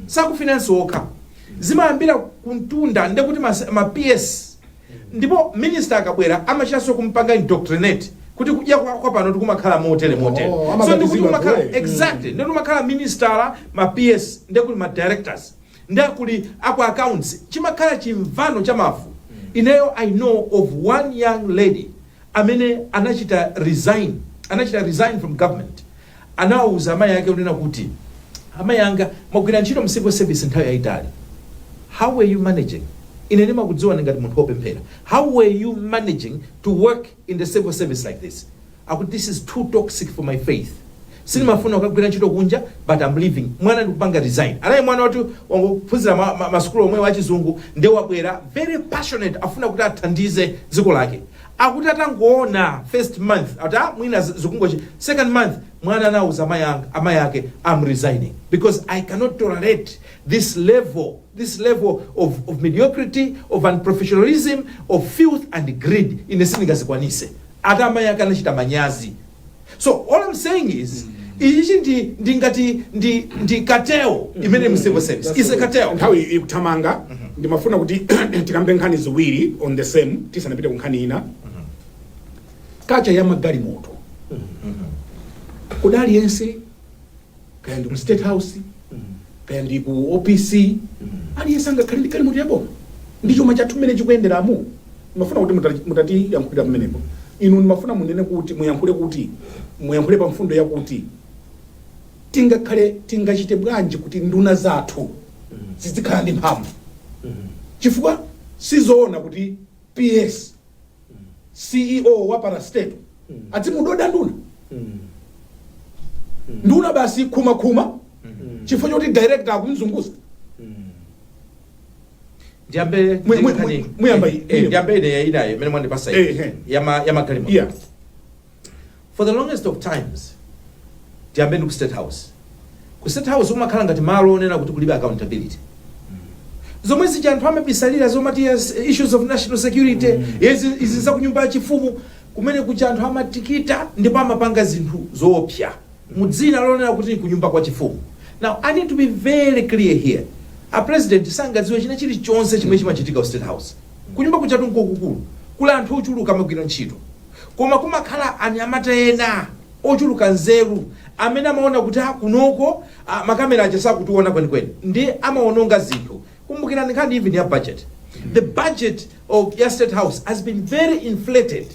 saku finance okha, zimayambira kuntunda, ndekuti ma PS. Ndipo minister akabwera amachitanso kumpanga indoctrinate kuti kudya kwa pano tikumakhala motere motere. Oh, So ndikuti amabatizidwa kumakhala anthu, eh. Exactly, ndikuti kumakhala minister, ma PS, ndekuti ma directors, ndekuli aku accounts, chimakhala chimvano cha mafu. Ineyo I know of one young lady amene anachita resign from government. Anawuza amayi ake kunena kuti, "Amayi anga, mwagwira ntchito mu civil service nthawi yayitali. How were you managing? Ine ndimakudziwa ngati munthu wopemphera. How were you managing to work in the civil service like this?" Akuti, "This is too toxic for my faith. Sindimafuna kukagwira ntchito kunja, but I'm leaving." Mwana ndikupanga resign. Anayi mwana wati wangophunzira masukulu omwe wachizungu, nde wabwera very passionate, afuna kuti athandize dziko lake. Akuti atangoona first month ati, "Ah, mwina zikungochi." Second month mwana anawuza amayi ake, "I'm resigning because I cannot tolerate this level of mediocrity, of unprofessionalism, of filth and greed. Ine sindingazikwanise." Ati amayi ake anachita manyazi. So all I'm saying is, ichi ndi ngati ndi cartel imene mu civil service is a cartel. Nthawi ikuthamanga. Ndimafuna kuti tikambe nkhani ziwiri on the same tisanapite ku nkhani ina. Kacha ya magalimoto, kodi aliyense, kaya ndi ku State House, kaya ndi ku OPC, aliyense angakhale ndi galimoto yaboma ndi chuma chathu mmene chikuyenderamu? Ndimafuna kuti mutatiyankhulira pamenepo. Inu ndimafuna munene kuti muyankhule, kuti muyankhule pa mfundo yakuti tingakhale, tingachite bwanji kuti nduna zathu zizikhala ndi mphamvu, chifukwa sizoona kuti PS, CEO wa parastatal adzimudoda nduna, nduna basi khumakhuma chifukwa choti director akumzunguza. Ndiyambe Muyamba ndiyambe ine inayo imene mwandipasa iyi ya magalimoto. For the longest of times, ndiyambe ndi ku State House. Ku State House umakhala ngati malo onena kuti kulibe accountability. Zomwe zija anthu amabisalira zomati, yes, issues of national security, izi za kunyumba ya chifumu, kumene kuja anthu amatikita ndipo amapanga zinthu zoopsa mu dzina lonena kuti kunyumba kwa chifumu. Now I need to be very clear here: a president sangadziwe china chilichonse chimene chimachitika ku State House. Kunyumba kuchatu nkokukulu, kuli anthu ochuluka amagwira ntchito, koma kumakhala anyamata ena ochuluka nzeru amene amaona kuti, ah, kunoko, ah, makamera aja sakutiona kwenikweni, ndi amaononga zinthu. Kumbukirani nkhani even ya budget. The budget of ya State House has been very inflated,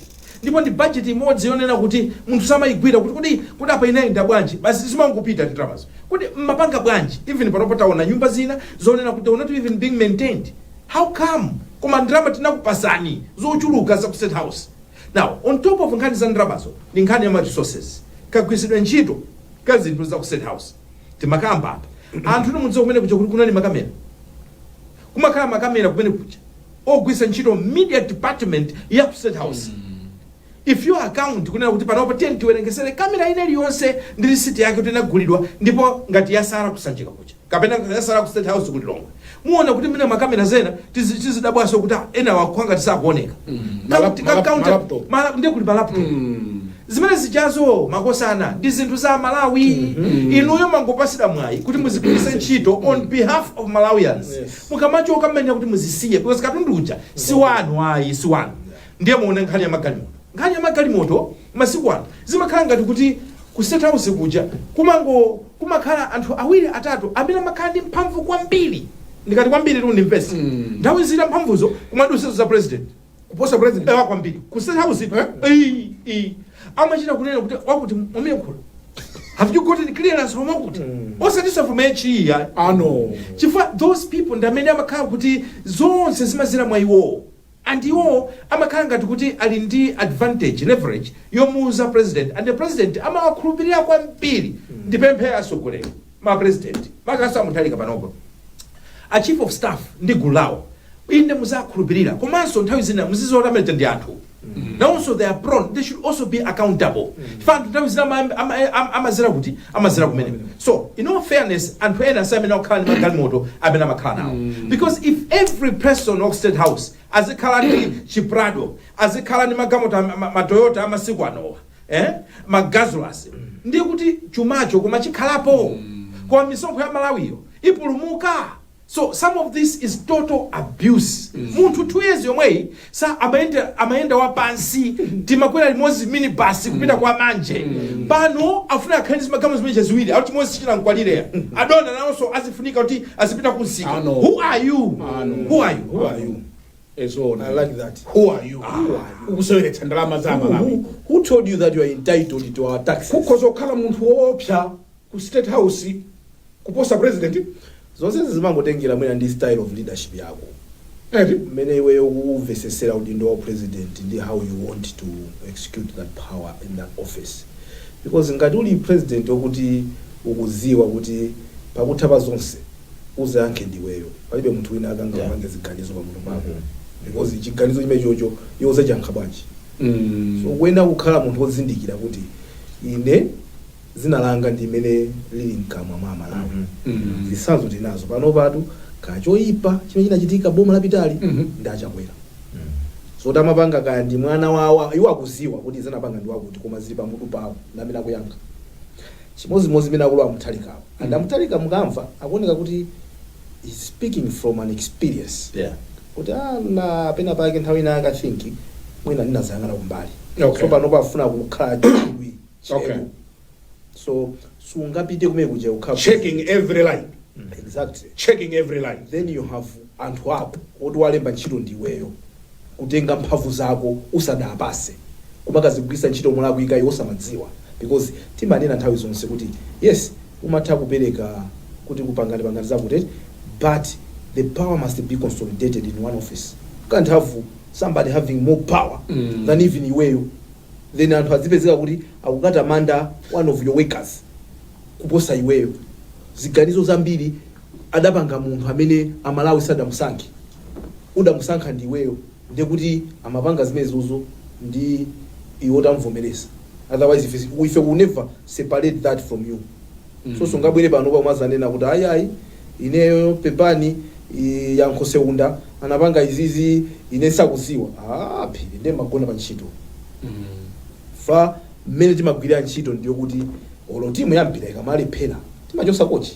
ndipo ndi budget imodzi yonena kuti munthu samayigwira kuti apa inayenda bwanji, basi zimangopita ndalamazo, kuti mmapanga bwanji. Even panopo taona nyumba zina zonena kuti they were not even being maintained. How come? Koma ndalama tinakupasani zochuluka za ku State House. Now, on top of nkhani za ndalamazo ndi nkhani ya ma resources, kagwiritsidwe ntchito ka zinthu za ku State House. Timakamba apa, anthu timudziwa kumene kuja kuti kunali makamera, kumakhala makamera kumene kuja ogwiritsa ntchito media department ya ku State House. If you account kunena kuti panopo tiye tiwerengesere kamera ina iliyonse ndi risiti yake kuti inagulidwa, ndipo ngati yasala kusanjika kuja kapena yasala ku State House ku Lilongwe, muona kuti mene makamera zena tizidabwaso kuti, ah, ena wakhwa ngati sakuoneka. Ma laptop. Ndiye kuli ma laptop. Zimene zichazo, makosana, ndi zinthu za Malawi. Inuyo mangopasira mwayi kuti muzigwiritse ntchito on behalf of Malawians. Mukamachoka mmene kuti muzisiye, because katundu uja si wanu ayi, si wanu. Ndiye muone nkhani ya magalimoto. Nkhani ya magalimoto masiku ano zimakhala ngati kuti ku State House kuja kumango kumakhala anthu awiri atatu amene amakhala ndi mphamvu kwambiri. Ndikati kwambiri tu ndimvese. Nthawi zina mphamvuzo kumadusizo za president. Kuposa president? Ewa, kwambiri. Ku State House Eh? Ei, amachita kunena kuti wakuti muyankhula, have you gotten clearance from wakuti? Osatinso from HE ya. Ano. Chifukwa those people ndi amene amakhala kuti zonse zimazira mwa iwowo, and iwowo amakhala ngati kuti ali ndi advantage, leverage yomuuza president, and the president amawakhulupirira kwambiri. Ndipemphe atsogoleri, ma president, makaso amuthalika panopo, a chief of staff ndi gulu lawo, inde muzakhulupirira, komanso nthawi zina muzizoona amene ndi anthu. Nawonso they are prone, they should also be accountable. Chifukwa anthu nthawi zina amazera kuti amazera kumene. So in all fairness, anthu ena si amene akukhala ndi magalimoto amene amakhala nawo, because if every person of State House azikhala ndi chiPrado, azikhala ndi magalimoto maToyota amasiku anowa, magazulas, ndiye kuti chumacho koma chikhalapo, koma misonkho ya Malawiyo ipulumuka? So some of this is total abuse. Munthu 2 years yomweyi sa amayenda wapansi, timakwera limodzi minibus kupita kwa Manje. Pano afuna akhale ndi zimagalimoto zimene ziwiri, akuti chimodzi sichinamkwanireya. Adona nawonso azifunika kuti azipita kunsika. Ano. Who are you? Ano. Who are you? Who are you? Ezona. I like that. Who are you? Ukuseweretsa ndalama za Malawi. Who told you that you are entitled to our taxes? Kukhoza kukhala munthu woopsa ku State House kuposa president. Zonse zimangotengera mwina ndi style of leadership yako, Eti. mmene iweyo kumvesesera udindo wa president ndi how you want to execute that power in that office, because ngati uli president wokuti ukuziwa kuti pakutha pa zonse uzayankhe ndiweyo, palibe munthu wina akanga upange ziganizo pamutu pako, because chiganizo chimene chocho iwe uzachiyankha bwanji? So kuyenera kukhala munthu wozindikira kuti ine zina langa ndi imene lili mkamwa mwa Malawi. Zitsanzo tinazo pano patu, kachoyipa chimene chinachitika boma lapitali ndi aChakwera. So tamapanga kaya ndi mwana wawo, iwo akuziwa kuti zinapanga ndi wakuti, koma zili pamutu pawo ndamene akuyankha. Chimodzimodzi imene akulu aMuthalikawo, and aMuthalika mukamva akuoneka kuti is speaking from an experience kuti na pena pake nthawi ina I think mwina ndinazayang'ana kumbali. So pano pafuna kukhala chidwi chero. So sungapite kumene kuja kukhala Checking every line. Exactly. Checking every line. Then you have anthu ako oti walemba ntchito ndiweyo, kutenga mphamvu zako usadapase, kumakazigwisa ntchito molakwika iwe osamadziwa, because timanena nthawi zonse kuti yes, umatha kupereka kuti kupangani pangani zakuti, but the power must be consolidated in one office. You can't have somebody having more power than even iweyo. Then anthu azipezeka kuti akukatamanda one of your workers kuposa iweyo. Ziganizo zambiri adapanga munthu amene Amalawi sadamusankhe, udamusankha ndi iweyo, ndekuti amapanga zimenezozo ndi iwe utamvomereza. Otherwise if we will never separate that from you. So sungabwere pano pamazanena kuti ayi, ayi, ineyo pepani, Yankho Seunda anapanga izizi, ine sakuziwa. Ah, phiri ndiye magona pa ntchito. Fa mmene timagwirira ntchito ndiyo kuti olo timu ya mpira ikamalephera timachosa coach.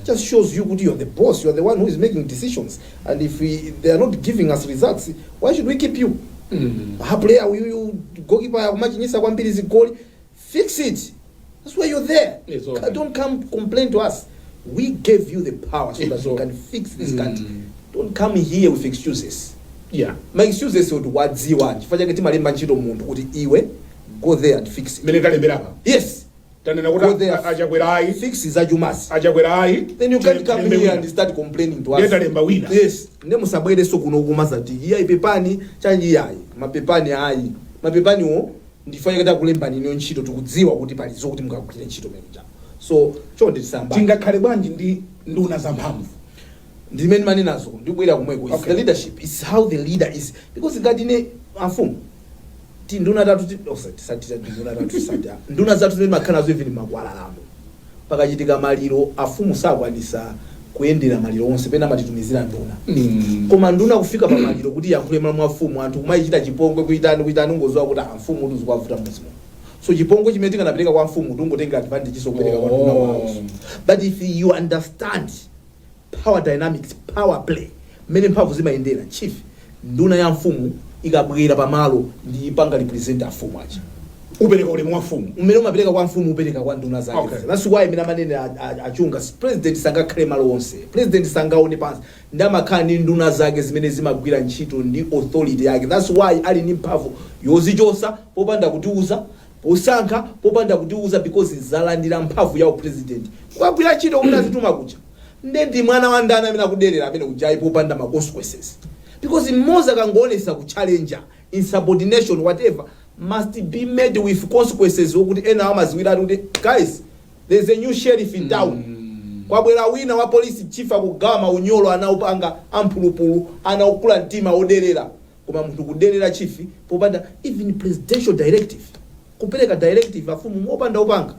Just shows you kuti you're the boss, you're the one who is making decisions, and if they are not giving us results, why should we keep you? Ha, player uyuyu, goalkeeper akumachinyisa kwambiri zigoli, fix it. That's why you're there. It's okay. Don't come complain to us. We gave you the power so that It's you okay. can fix this country. Don't come here with excuses. Ma excuses kuti wadziwa, chifukwa chake timalemba ntchito munthu kuti iwe, go there and fix it. Mene talembera apa. Yes. Tanena Go kuti there. aChakwera ayi. Fix zachumazi. AChakwera ayi. Then you can't come Tilembe here wina. and start complaining to us. Ndiye talemba wina. Yes, nde musabwereso kuno kumazati iyayi, pepani, chanji, iyayi, mapepani ayi, mapepaniwo ndifanye kuti akulembani ino ntchito, tikudziwa kuti pali zokuti mukagwire ntchito mene chawo. So chonde tisamba. Tingakhale bwanji ndi nduna zamphamvu? Ndimene manenazo, ndibwera kumweko. It's the leadership. It's how the leader is, because ngati ine amfumu ti nduna tatu oh, sorry, tisati nduna tatu, tisati nduna zathu zimene makhala nazo, even makwalalamo pakachitika maliro afumu sakwanisa kuyendera maliro onse, pena amatitumizira nduna. Koma nduna kufika pa maliro kuti yankhule malamu afumu, anthu kumayichita chipongwe, kuitani kuitani, ungoziwa kuti amfumu tuzikwavuta muzimo. So chipongwe chimene tikanapereka kwa mfumu tungotenga advantage so kupereka kwa nduna wawo. But if you understand power dynamics, power play, mmene mphamvu zimayendera, chief, nduna ya mfumu ikabwera pamalo ndi ipanga represent afumu aja. Upereka ulemu wa mfumu. Mmene umapereka kwa mfumu, upereka kwa nduna zake. That's why imene amanene achunga, president sangakhale malo onse, president sangaone pansi, ndi amakhala ndi nduna zake zimene zimagwira ntchito ndi authority yake. That's why ali ndi mphamvu yozichosa popanda kutiuza, posankha popanda kutiuza, because zalandira mphamvu ya president kukagwira ntchito kuti azituma kuja. Nde ndi mwana wa ndani amene akuderera amene kujayi popanda ma consequences? Because mmodzi akangoonesa ku challenger, insubordination, whatever, must be made with consequences, wokuti ena amaziwiratu kuti guys, there's a new sheriff in town, kwabwera wina wa police chief akugawa maunyolo, anaupanga amphulupulu, anaukula mtima oderera. Koma munthu kuderera chief popanda even presidential directive, kupereka directive afumu mopanda upanga,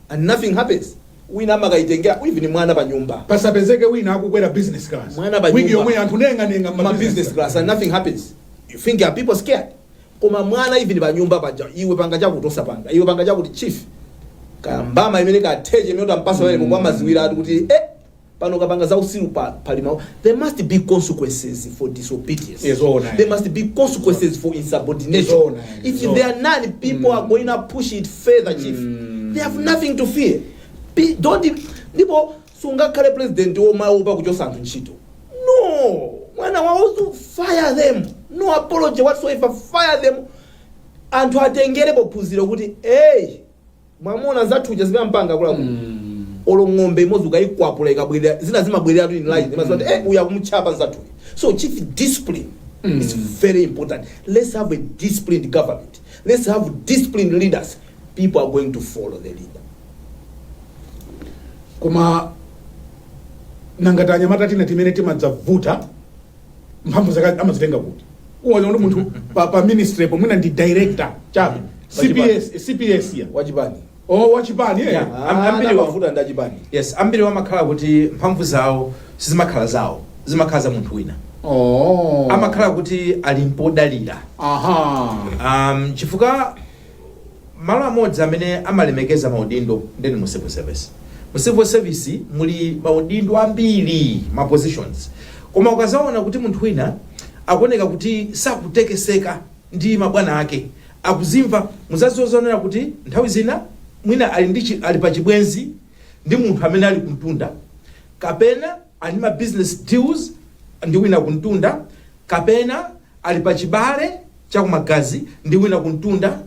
and nothing happens. Wina amakayitengera, even mwana pa nyumba. Pasapezeke wina akukwera business class. Mwana pa wiki nyumba. yomwe anthu nenganenga. Ma business class and nothing happens. You think are people scared? Koma mwana even pa nyumba paja, iwe panga chakuti, osapanga, iwe panga chakuti, chief kambama imene katheche imene utampasa pamene pomwe amaziwira ati kuti pano kapanga za usiru pa palima. There must be consequences for disobedience. Yes, There must be consequences for insubordination. Yes, If there are none, people are going to push it further, chief. They have nothing to fear. Don't ndipo sungakhale president womaopa kuchosa anthu ntchito. No, mwana wawo, fire them, no apology whatsoever, fire them. Anthu atengerepo phunziro kuti, hey, mwamuna zathuja zimene mpanga kulaku, olo ng'ombe imodzi ukayikwapula ikabwerera, zina zimabwerera tu in line, zimaziwa kuti uyu akumutchapa nzathuja. So chief, discipline is very important. Let's have a disciplined government. Let's have disciplined leaders. People are going to follow the leader. Koma nangati anyamata tina timene timadzavuta, mphamvu zake amazitenga kuti? Uwaona kuti munthu pa ministry pomwina ndi director chabe, CPS, CPS ya Wachipani. Oh, wachipani. Yeah. Ambiri Amavuta ndi achipani. Yes, ambiri amakhala kuti mphamvu zawo sizimakhala zawo, zimakhala za munthu wina. Amakhala kuti ali mpodalira. Chifukwa malo amodzi amene amalemekeza maudindo ndeni mu civil service. Mu civil service muli maudindo ambiri, ma positions, koma ukazaona kuti munthu wina akuoneka kuti sakutekeseka ndi mabwana ake, akuzimva, muzazionera kuti nthawi zina mwina ali ndi ali pa chibwenzi ndi munthu amene ali kumtunda, kapena ali ma business deals ndi wina kumtunda, kapena ali pa chibale chakumagazi ndi wina kumtunda,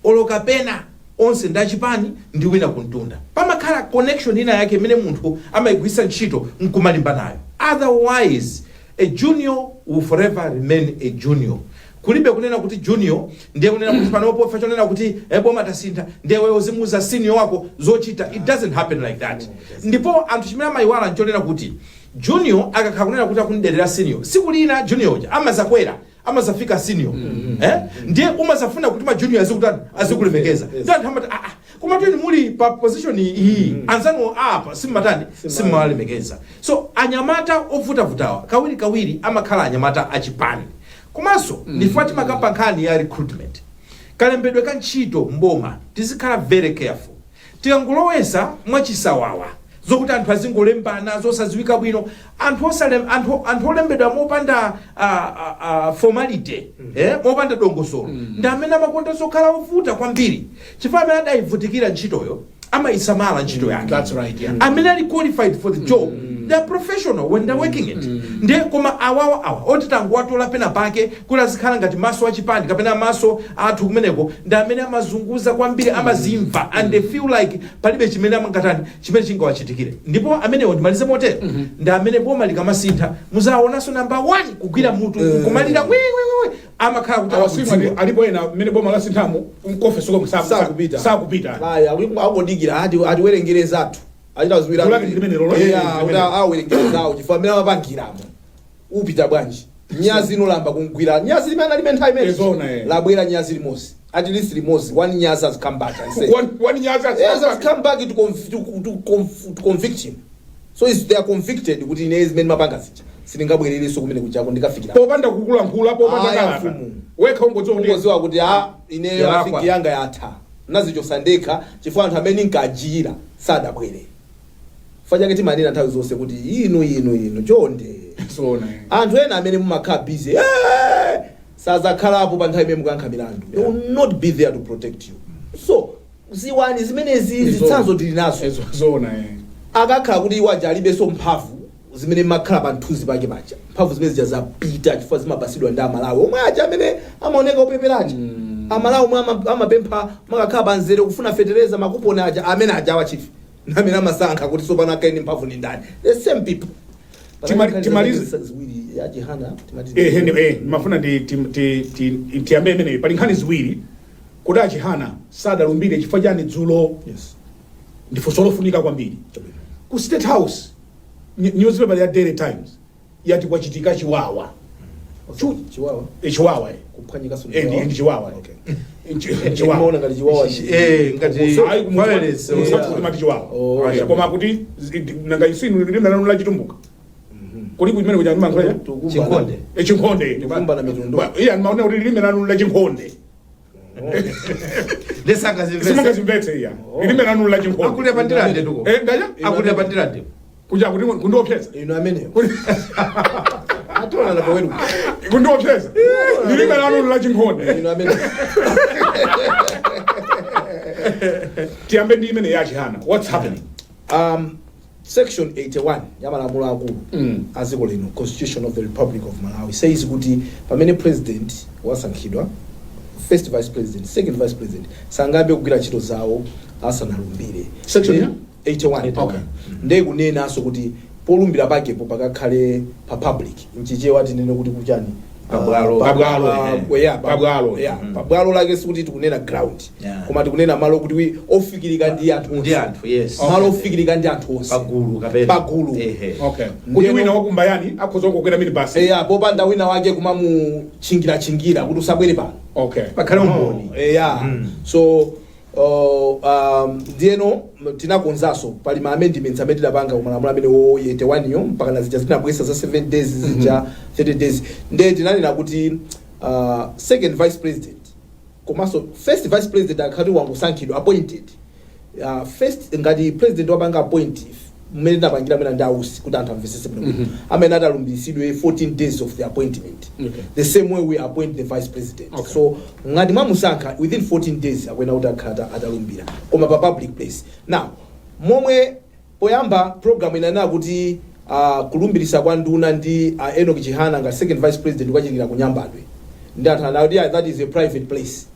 olo kapena onse ndi achipani ndi wina kumtunda. Pamakhala connection ina yake imene munthu amayigwiritsa ntchito nkumalimba nayo. Otherwise a junior will forever remain a junior. Kulibe kunena kuti junior ndiye kunena kuti panopo fa chonena kuti boma tasintha, ndiye wewe uzimuuza senior wako zochita. It doesn't happen like that. Ndipo anthu chimene amayiwala nchonena kuti junior akakhala kunena kuti akunderera senior, siku lina junior uja amazakwera, amazafika senior, ndiye umazafuna kuti ma junior azikutani? Azikulemekeza. Ndiye anthu amati, "Ah, ah, koma tini muli pa position iyi, anzanu apa simmatani, simmawalemekeza." So anyamata ovutavutawa kawiri kawiri amakhala anyamata achipani. Komanso ndifuna timakamba nkhani ya recruitment, kalembedwe ka ntchito mboma, tizikhala very careful. Tikangolowesa mwachisawawa zokuti anthu azingolembana zosadziwika bwino, anthu olembedwa mopanda formality, mopanda dongosolo, ndi amene amakonda zokhala ovuta kwambiri, chifukwa amene adayivutikira ntchitoyo amayisamala ntchito yake. That's right, yeah. Amene ali qualified for the job, they are professional when they're working it. Ndiye koma awawa awa oti tanguwatola pena pake kuti azikhala ngati maso achipani kapena maso athu kumeneko, ndi amene amazunguza kwambiri, amazimva, and they feel like palibe chimene amangatani, chimene chingawachitikire. Ndipo amenewo, ndimalize motero, ndi amene boma likamasintha muzaonanso number one kugwira mutu, kumalira wiwiwiwi, amakhala kuti Awasimu akudziwa. Alipo ena mmene boma lasinthamu mkofesi komwe Sakupita. Sakupita. Aya, akodikira ati atiwerengere zathu achita ziwira. Kulaki ndi limene lolo. Kuti awerengere zawo, chifukwa amene amapangiramo upita bwanji? Nyazi inolamba kumgwira nyazi limene alime nthawi imene Ezona, eh. labwera nyazi limodzi, at least limodzi, one nyazi has come back and said One nyazi. Yes, has come back to convict him. So is they are convicted kuti ine zimene mapanga zija sindingabwererenso kumene kuchako ndikafikira. Popanda kukulankhula, popanda Aya, kalata. mfumu. Wekha ungodziwa kuti Ungodziwa kuti a ineyo Yalakwa. afiki yanga yatha, nazichosa ndekha chifukwa anthu amene nkajiyira sadabwere. Chifukwa chake timanena nthawi zonse kuti inu, inu, inu, chonde, Zona, eh. anthu ena amene mumakhala busy sazakhalapo pa nthawi imene mukuyankha milandu. They will not be there to protect you. So ziwani zimenezi, zitsanzo tili nazo. Zona, eh. Akakhala kuti iwo aja alibenso mphamvu zimene makhala pa mthunzi pake paja, mphamvu zimene zija zapita, chifukwa zimapasidwa ndi Amalawi omwe aja amene amaoneka opeperaja, Amalawi omwe amapempha makakhala pa nzere kufuna fetereza, makuponi aja, amene aja awa, chief, amene amasankha kuti tsopano akhale ndi mphamvu ndi ndani? The same people. Timalize. Ziwiri ya Chihana timati. Mafuna ndi tiyambe imeneyi. Pali nkhani ziwiri. Kuti aChihana sadalumbire chifukwa chani dzulo? Ndi funso lofunika kwambiri. Ku State House, newspaper ya Daily Times yati kwachitika chiwawa. Chiwawa. Chiwawa, eh. Kuphwanyikaso. Ndi chiwawa. Okay. Chiwawa. Ndimaona ngati chiwawa Ngati Ayi, violence. kuti mati chiwawa. Oh. Koma kuti nanga isinu lilime lanu la Chitumbuka kuli kumene kuja ndimankhula Chinkhonde. Chinkhonde. Tikumbana mitundu. Iya, ndimaona kuti lilime lanu la Chinkhonde. Lesangazimvese. Simungazimvetse, iya, lilime lanu la Chinkhonde. Akulira pandirande tuko. Ndaja. Akulira pandirande. Kuja kuti kundiopseza. Ino ameneyo ationa napoweru. Kundiopseza, lilime lanu la Chinkhonde. Ino ameneyo. Tiyambe ndi imene ya Chihana. What's happening? Section 81 ya malamulo akulu a dziko lino, Constitution of the Republic of Malawi, says kuti pamene president wasankhidwa, first vice president, second vice president sangambe kugwira ntchito zawo asanalumbire. Section ya? 81. Okay. Ndiye kunenanso kuti polumbira pakepo pakakhale pa public. Mchichewa tinene kuti kuchani? Pabwalo. Pabwalo, Yeah, Pabwalo. yeah, pabwalo lake sikuti tikunena ground, koma tikunena malo kuti ofikirika ndi anthu onse. Ndi anthu, yes. Malo ofikirika ndi anthu onse. Pagulu kapena. Pagulu. Okay, kuti wina wakumbayani akhoza kukwera minibus. Eya, popanda wina wake kumamutchingira-chingira kuti usabwere pano. Pakhale umboni. Eya. So ndiyeno tinakonzanso, pali ma amendments amene tidapanga kumalamulo amene wo 81 yo, mpaka na zija zinabwesa za 7 days zija, 30 days. Ndiye tinanena kuti second vice president komanso first vice president akhati wangosankhidwa, appointed, first ngati president wapanga appoint, mmene tinapangira mwina ndi ausi, kuti anthu amvesese bwino, amene atalumbiritsidwe 14 days of the appointment, the same way we appoint the vice president. So ngati mwamusankha, within 14 days akuyenera kuti akhala atalumbira, koma pa public place. Now, momwe poyamba program inanena kuti kulumbirisa kwa nduna ndi Enoch Chihana nga second vice president kukachitikira ku Nyambadwe, ndi anthu anati, "Yeah, that is a private place."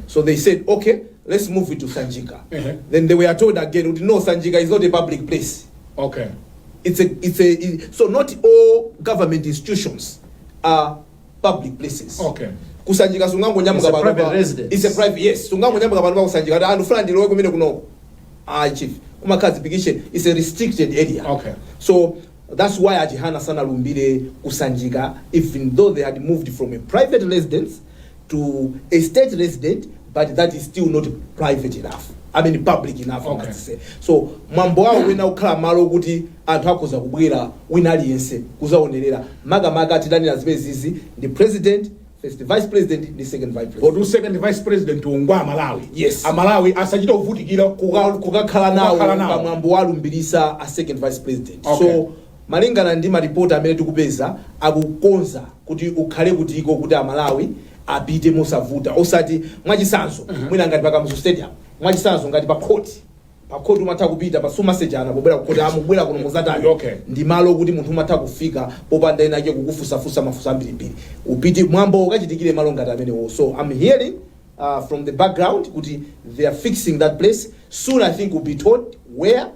So they said, "Okay, let's move it to Sanjika." Then they were told again kuti, "No, Sanjika is not a public place." It's a it's a it, so not all government institutions are public places. Kusanjika sungangonyamuka It's a pano private residence. It's a private, yes. Sungangonyamuka pano pa kusanjika kuti anthu fulani ndilowe kumene kunoko. Ah, chief, kumakhazipikishe, it's a restricted area. So that's why Achihana sanalumbire kusanjika, even though they had moved from a private residence to a state resident, but that is still not private enough, I mean public enough, I must say. So mwambo wawo wina kukhala malo kuti anthu akhoza kubwera, wina aliyense kuzaonerera. Makamaka tidanena zimene zizi ndi president, first vice president ndi second vice president. Poti second vice president ungwa Amalawi. Yes. Amalawi asachita kuvutikira Kukakhala nawo Kukakhala nawo. pamwambo walumbirisa a second vice president. So malingana ndi maripoti amene tikupeza, akukonza kuti ukhale kutiko kuti Amalawi apite mosavuta, osati mwachisanzo mwina ngati pa Kamuzu Stadium, mwachisanzo ngati pa court. Pa court umatha kupita pa sumasejana pobwera ku court, amubwera kuno muzatani. Ndi malo kuti munthu umatha kufika popanda ena ake kukufusafusa mafunso ambirimbiri. Upite mwambo ukachitikire malo ngati amenewo. So I'm hearing from the background kuti they are fixing that place. Soon I think we'll be told where.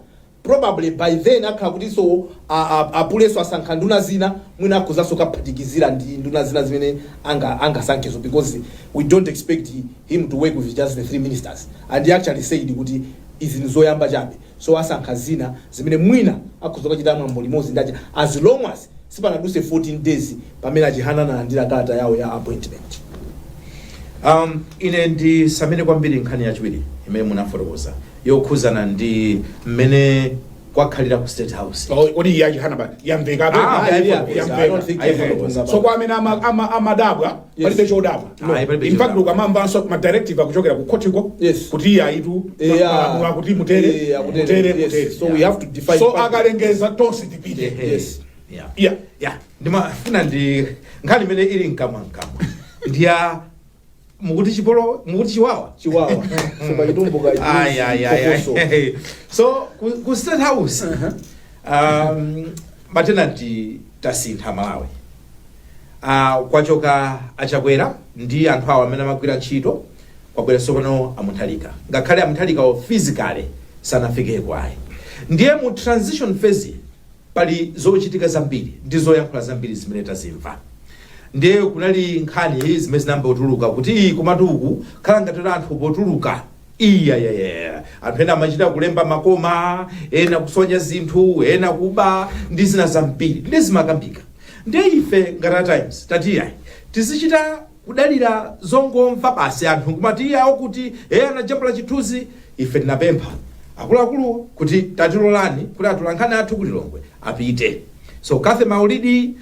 Probably by then akhala kuti so apuleso asankha nduna zina, mwina akhozanso kaphatikizira ndi nduna zina zimene angasankhezo, because we don't expect him to work with just the three ministers, and he actually said kuti izi ndi zoyamba chabe. So asankha zina zimene mwina akhoza kukachita mwambo limodzi ndache, as long as sipanaduse 14 days pamene Achihana analandira kalata yawo ya appointment. Ine ndisamene kwambiri nkhani yachiwiri imene munafotokoza yokhuzana ndi mmene kwakhalira ku State House. Oh, kodi iye Achihana ba yamveka? Ah, yamveka. I don't think Ayifotokoza. So kwa amene amadabwa, palibe chodabwa. No. Ayi, palibe In fact, chodabwa. ukamamvanso ma directive akuchokera ku khotiko kuti iye ayitu malamulo akuti mutere, akutere, mutere, yes. mutere. So we have to define So public. akalengeza, tonse tipite. Yeah, ndimafuna ndi nkhani imene ili mkamwa mkamwa ndiya mukuti chipolo, mukuti chiwawa. Chiwawa, so pachitumbuka it means Ay, ay, ay, phokoso. ay. So ku State House, matenanti tasintha Malawi. Kwachoka Achakwera ndi anthu awo amene amagwira ntchito, kwabwera tsopano Amuthalika, ngakhale Amuthalikawo physically sanafikeko ayi. Ndiye mu transition phase pali zochitika zambiri ndi zoyankhula zambiri zimene tazimva. Ndiye kunali nkhani zimene zinayamba kutuluka kuti iyi kumatuku khala ngati anthu potuluka iyayaya, anthu ena amachita kulemba makoma, ena kusonya zinthu, ena kuba ndi zina zambiri, ndi zimakambika. Ndiye ife ngati a Times tati iyayi. Tizichita kudalira zongomva basi, anthu kumati iyawo kuti e anajambula chithunzi. Ife tinapempha akuluakulu kuti tatilolani kuti atolankhani athu kuti Lilongwe apite. So Kathe Maulidi,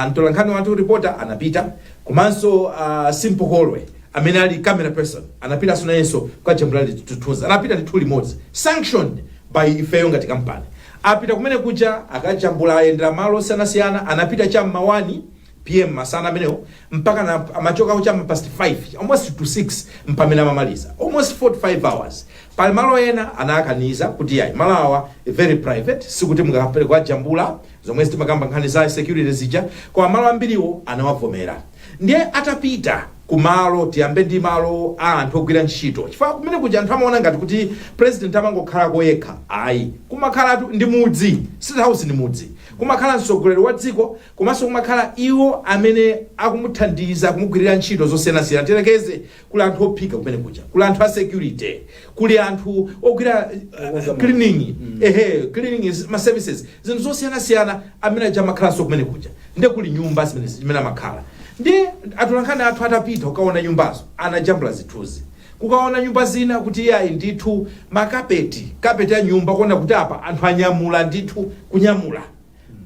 mtolankhani wathu, reporter, anapita, komanso Simple Kolwe amene ali camera person anapitanso nayenso kukajambula chithunzi. Anapita ndithu limodzi, sanctioned by ifeyo ngati kampani. Apita kumene kuja, akajambula, ayendera malo osiyanasiyana. Anapita cham'ma 1 p.m. masana amenewo mpaka na amachokako cham'ma past 5, almost to 6, mpamene amamaliza, almost 45 hours. Pali malo ena anakaniza kuti yayi, malo awa very private, sikuti mungakapere kukajambula, zomwe timakamba nkhani za security zija. Koma malo ambiriwo anawavomera. Ndiye atapita kumalo, tiyambe ndi malo a anthu ogwira ntchito, chifukwa kumene kuja anthu amaona ngati kuti president amangokhalako yekha. Ayi, kumakhalatu ndi mudzi. State House ndi mudzi. Kumakhala mtsogoleri wa dziko, komanso kumakhala iwo amene akumuthandiza, kumugwirira ntchito zosiyanasiyana. Tiyerekeze kuli anthu ophika kumene kuja, kuli anthu a security, kuli anthu ogwira cleaning, ehe, cleaning is ma services, zinthu zosiyanasiyana amene aja amakhalanso kumene kuja. Ndiye kuli nyumba zimene amakhala. Ndi atolankhani athu atapita kukaona nyumbazo, anajambula zithunzi. Kukaona nyumba zina kuti iyayi ndithu, makapeti, kapeti ya nyumba, kuona kuti apa anthu anyamula ndithu, kunyamula.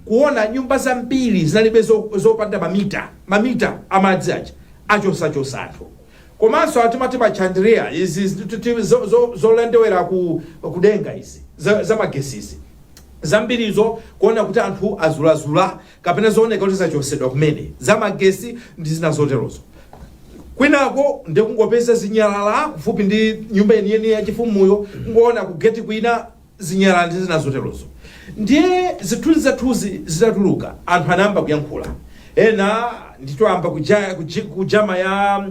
Kuona nyumba zambiri zinalibe zopanda mamita, mamita amadzi aja achosachosa anthu. Komanso atimati ma chandelier izi zolendewera kudenga izi za magesizi, zambirizo kuona kuti anthu azulazula kapena zooneka kuti zachosedwa kumene, zamagesi ndi zina zoterozo. Kwinako ndikungopeza zinyalala kufupi ndi nyumba yeniyeni yachifumuyo, kungoona kugeti kwina zinyalala ndi zina zoterozo. Ndiye zithunzi zathuzi zitatuluka, anthu anayamba kuyankhula. Ena nditoyamba kujama ya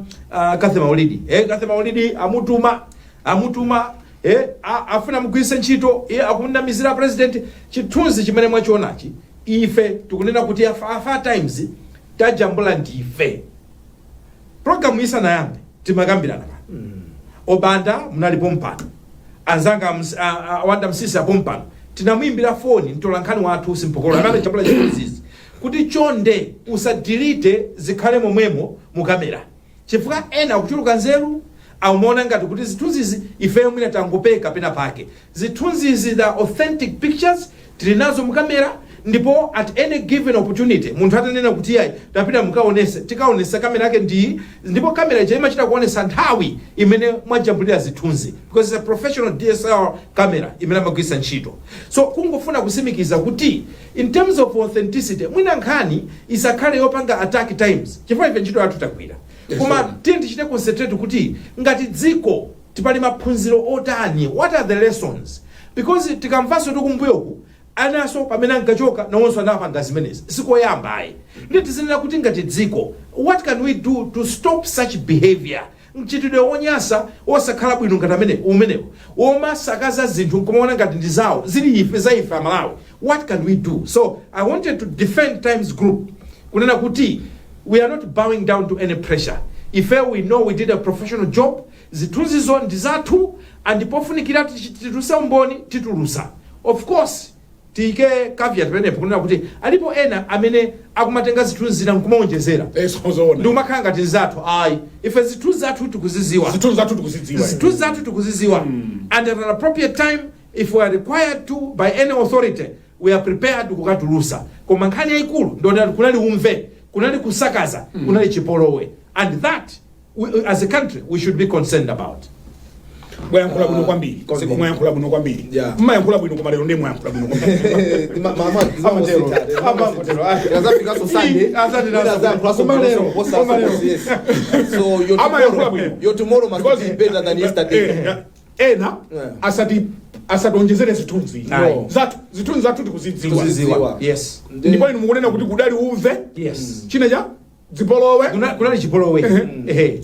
Kathe Maulidi, Kathe Maulidi amutuma, amutuma, afuna mugwiritse ntchito, akunamizira president. Chithunzi chimene mwachionachi, ife tikunena kuti afa Times tajambula ndife. Programu isanayambe timakambirana pano, obanda munalipo mpano, anzanga awanda msisi apo mpano. Tinamuimbira foni mtolankhani wathu Simpokolo amene jambula chithunzizi kuti chonde usadelete, zikhale momwemo mu kamera, chifukwa ena akuchuluka nzeru, akumaona ngati kuti zithunzizi ifeyo mwina tangopeka pena pake. Zithunzizi, the authentic pictures, tili nazo mu kamera, ndipo at any given opportunity munthu atanena kuti yayi, tapita mukaonese, tikaonesa. Kamera yake ndi, ndipo kamera ija imachita kuonesa nthawi imene mwajambulira zithunzi because it's a professional DSLR camera imene amagwiritsa ntchito. So kungofuna kusimikiza kuti in terms of authenticity, mwina nkhani isakhale yopanga attack Times, chifukwa ife ntchito yathu tagwira, koma tiye tichite concentrate kuti ngati dziko tipali maphunziro otani, what are the lessons? Because tikamvanso tikumbuyoku, anaso pamene ankachoka nawonso anapanga zimenezi, sikoyamba ayi. Ndiye tizinena kuti ngati dziko, what can we do to stop such behavior, mchitidwe wonyasa osakhala bwino ngati amene umenewo, womasakaza zinthu nkumaona ngati ndi zawo, zili ife za ife Amalawi? What can we do? So I wanted to defend Times Group, kunena kuti we are not bowing down to any pressure. Ife we know we did a professional job. Zithunzizo ndi zathu, and pofunikira tituluse umboni, titulusa. Of course tiyike caveat penepo kunena kuti alipo ena amene akumatenga zithunzi zina nkumaonjezera Zoona. ndi kumakhala ngati zathu. Ayi, ife zithunzi zathu tikuziziwa. Zithunzi zathu tikuzidziwa. Zithunzi zathu tikuziziwa, and at an appropriate time, if we are required to by any authority, we are prepared kukatulusa. Koma nkhani yayikulu ndionati kunali umve, kunali kusakaza, kunali chipolowe, and that we, as a country, we should be concerned about. Mwayankhula bwino kwambiri. Kwambiri. Mwayankhula bwino kwambiri. Yeah. Mmayankhula bwino, koma lero ndiye mwayankhula bwino kwambiri. Amatero. Amangotero. Tikazafikaso Sunday. Asante naso. Koma lero, koma lero. Yes. So your Amayankhula tomorrow, bwino. your tomorrow must Because- be better than yesterday. Ena Yeah. asati onjezere zithunzi. No. Zathu, zithunzi zathu tikuzidziwa. Tikuzidziwa, yes. Ndipo inu mukunena kuti kudali umve, chine cha zipolowe. Kunali chipolowe, ehe,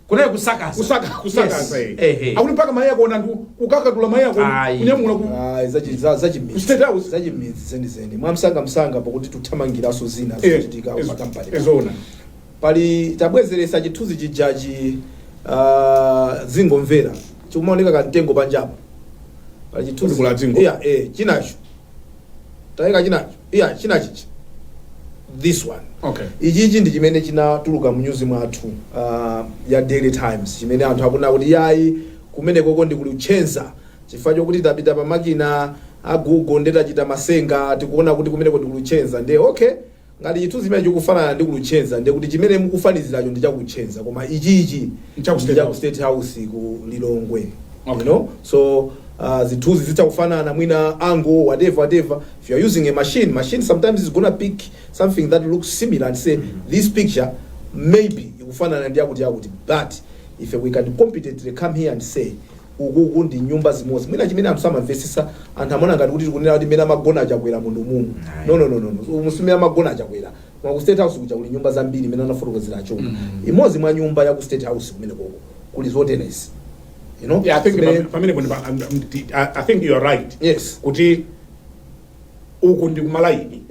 kunali kusakaza. Kusakaza. Yes. Ehe. Akuti mpaka mayi akona anthu kukakatula mayi akona Ayi. kunyamula ku Ah, ku State House. Zachimidzi zenizeni, mwamsangamsanga, pakuti tuthamangiranso zina zochitika pakampani. Ezona. Pali tabwezeresa chithunzi chijachi, zingomvera chikumaoneka kamtengo panjapo. Pali chithunzi. Kuli kula dzingo? Iya, chinacho tayika, chinacho, iya, chinachichi. this one. Okay. Ichichi ndi chimene chinatuluka mu news mwathu ya Daily Times, chimene anthu akunena kuti yayi, kumenekoko ndi kuli Luchenza, chifukwa chokuti tapita pa makina a Google ndi tachita masenga, tikuona kuti kumeneko ndi ku Luchenza. Ndiye okay, ngati chithunzi chimene chikufanana ndi ku Luchenza, ndiye kuti chimene mukufaniziracho ndi chaku Luchenza, koma ichichi Nchaku State ndi chaku House. State House ku Lilongwe. Okay. So zithunzi zitakufanana mwina angle, whatever, whatever. If you are using a machine, machine sometimes is gonna pick something that looks similar and say this picture maybe ikufanana ndi yakuti yakuti, but if we can competently come here and say ukuku ndi nyumba zimodzi, mwina chimene anthu samamvesesa, anthu amaona ngati kuti tikunena kuti mmene amagona Achakwera munthu mumu. No, musimene amagona Achakwera, koma ku State House kuja kuli nyumba zambiri imene anafotokozera Achunga. Imodzi mwa nyumba ya ku State House kumene koko kuli zoterezi. Yeah, I think pamene I think you are right kuti uku ndi kumalaini.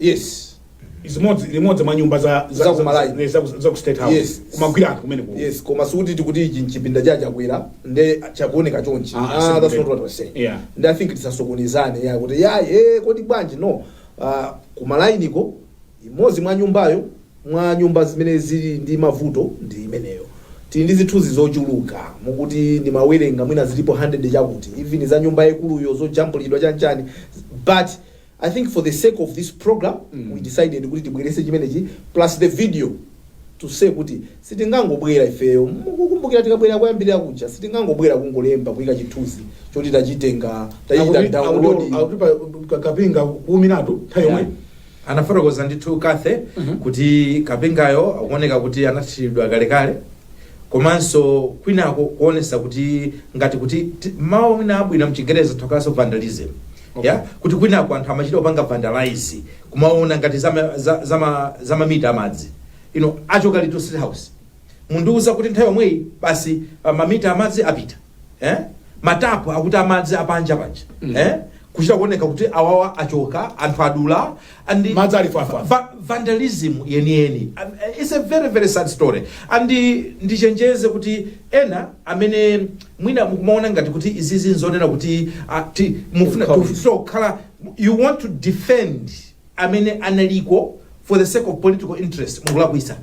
Limodzi mwa nyumba za Za kumalaini. za ku State House. Kumagwira anthu kumene ku Yes, koma sikuti tikuti ichi nchipinda cha Chakwera nde chakuoneka chonchi. Ah, Ah, that's not what we're saying. Ndi I think tisasokonezane ya kuti ya kodi bwanji, no. Kumalainiko imodzi mwa nyumbayo, mwa nyumba zimene zili ndi mavuto ndi imeneyo. Tili ndi zithunzi zochuluka, mukuti ndimawerenga mwina zilipo 100 chakuti, even za nyumba yaikuluyo zojambulidwa chanchani, but I think for the sake of this program we decided kuti tibwerese chimenechi plus the video to say kuti sitingangobwera ifeyo. Mukukumbukira tikabwera kuyambirira kuja, sitingangobwera kungolemba, kuyika chithunzi choti tachitenga, tachita download. Akuti kapinga kuumiratu nthawi yomwe. Anafotokoza ndithu Kathe kuti kapingayo akuoneka kuti anathiridwa kalekale, komanso kwinako kuonesa kuti ngati kuti mawu mwina abwino mchingereza thokaso vandalism. Yeah, kuti kwinako anthu amachita kupanga vandalize, kumaona ngati zama mamita amadzi ino achoka lito State House. Mundiuza kuti nthawi yomweyi basi mamita amadzi apita, eh? Matapu akuti amadzi apanja panja, eh? Kuchita kuoneka kuti awawa achoka, anthu adula and Madzi ali fafa. Vandalism yeniyeni. It's a very, very sad story, and ndichenjeze kuti ena amene mwina mukumaona ngati kuti izizi nzonena kuti mufuna Kukhala. kukhala, you want to defend amene analiko for the sake of political interest, mukulakwisa.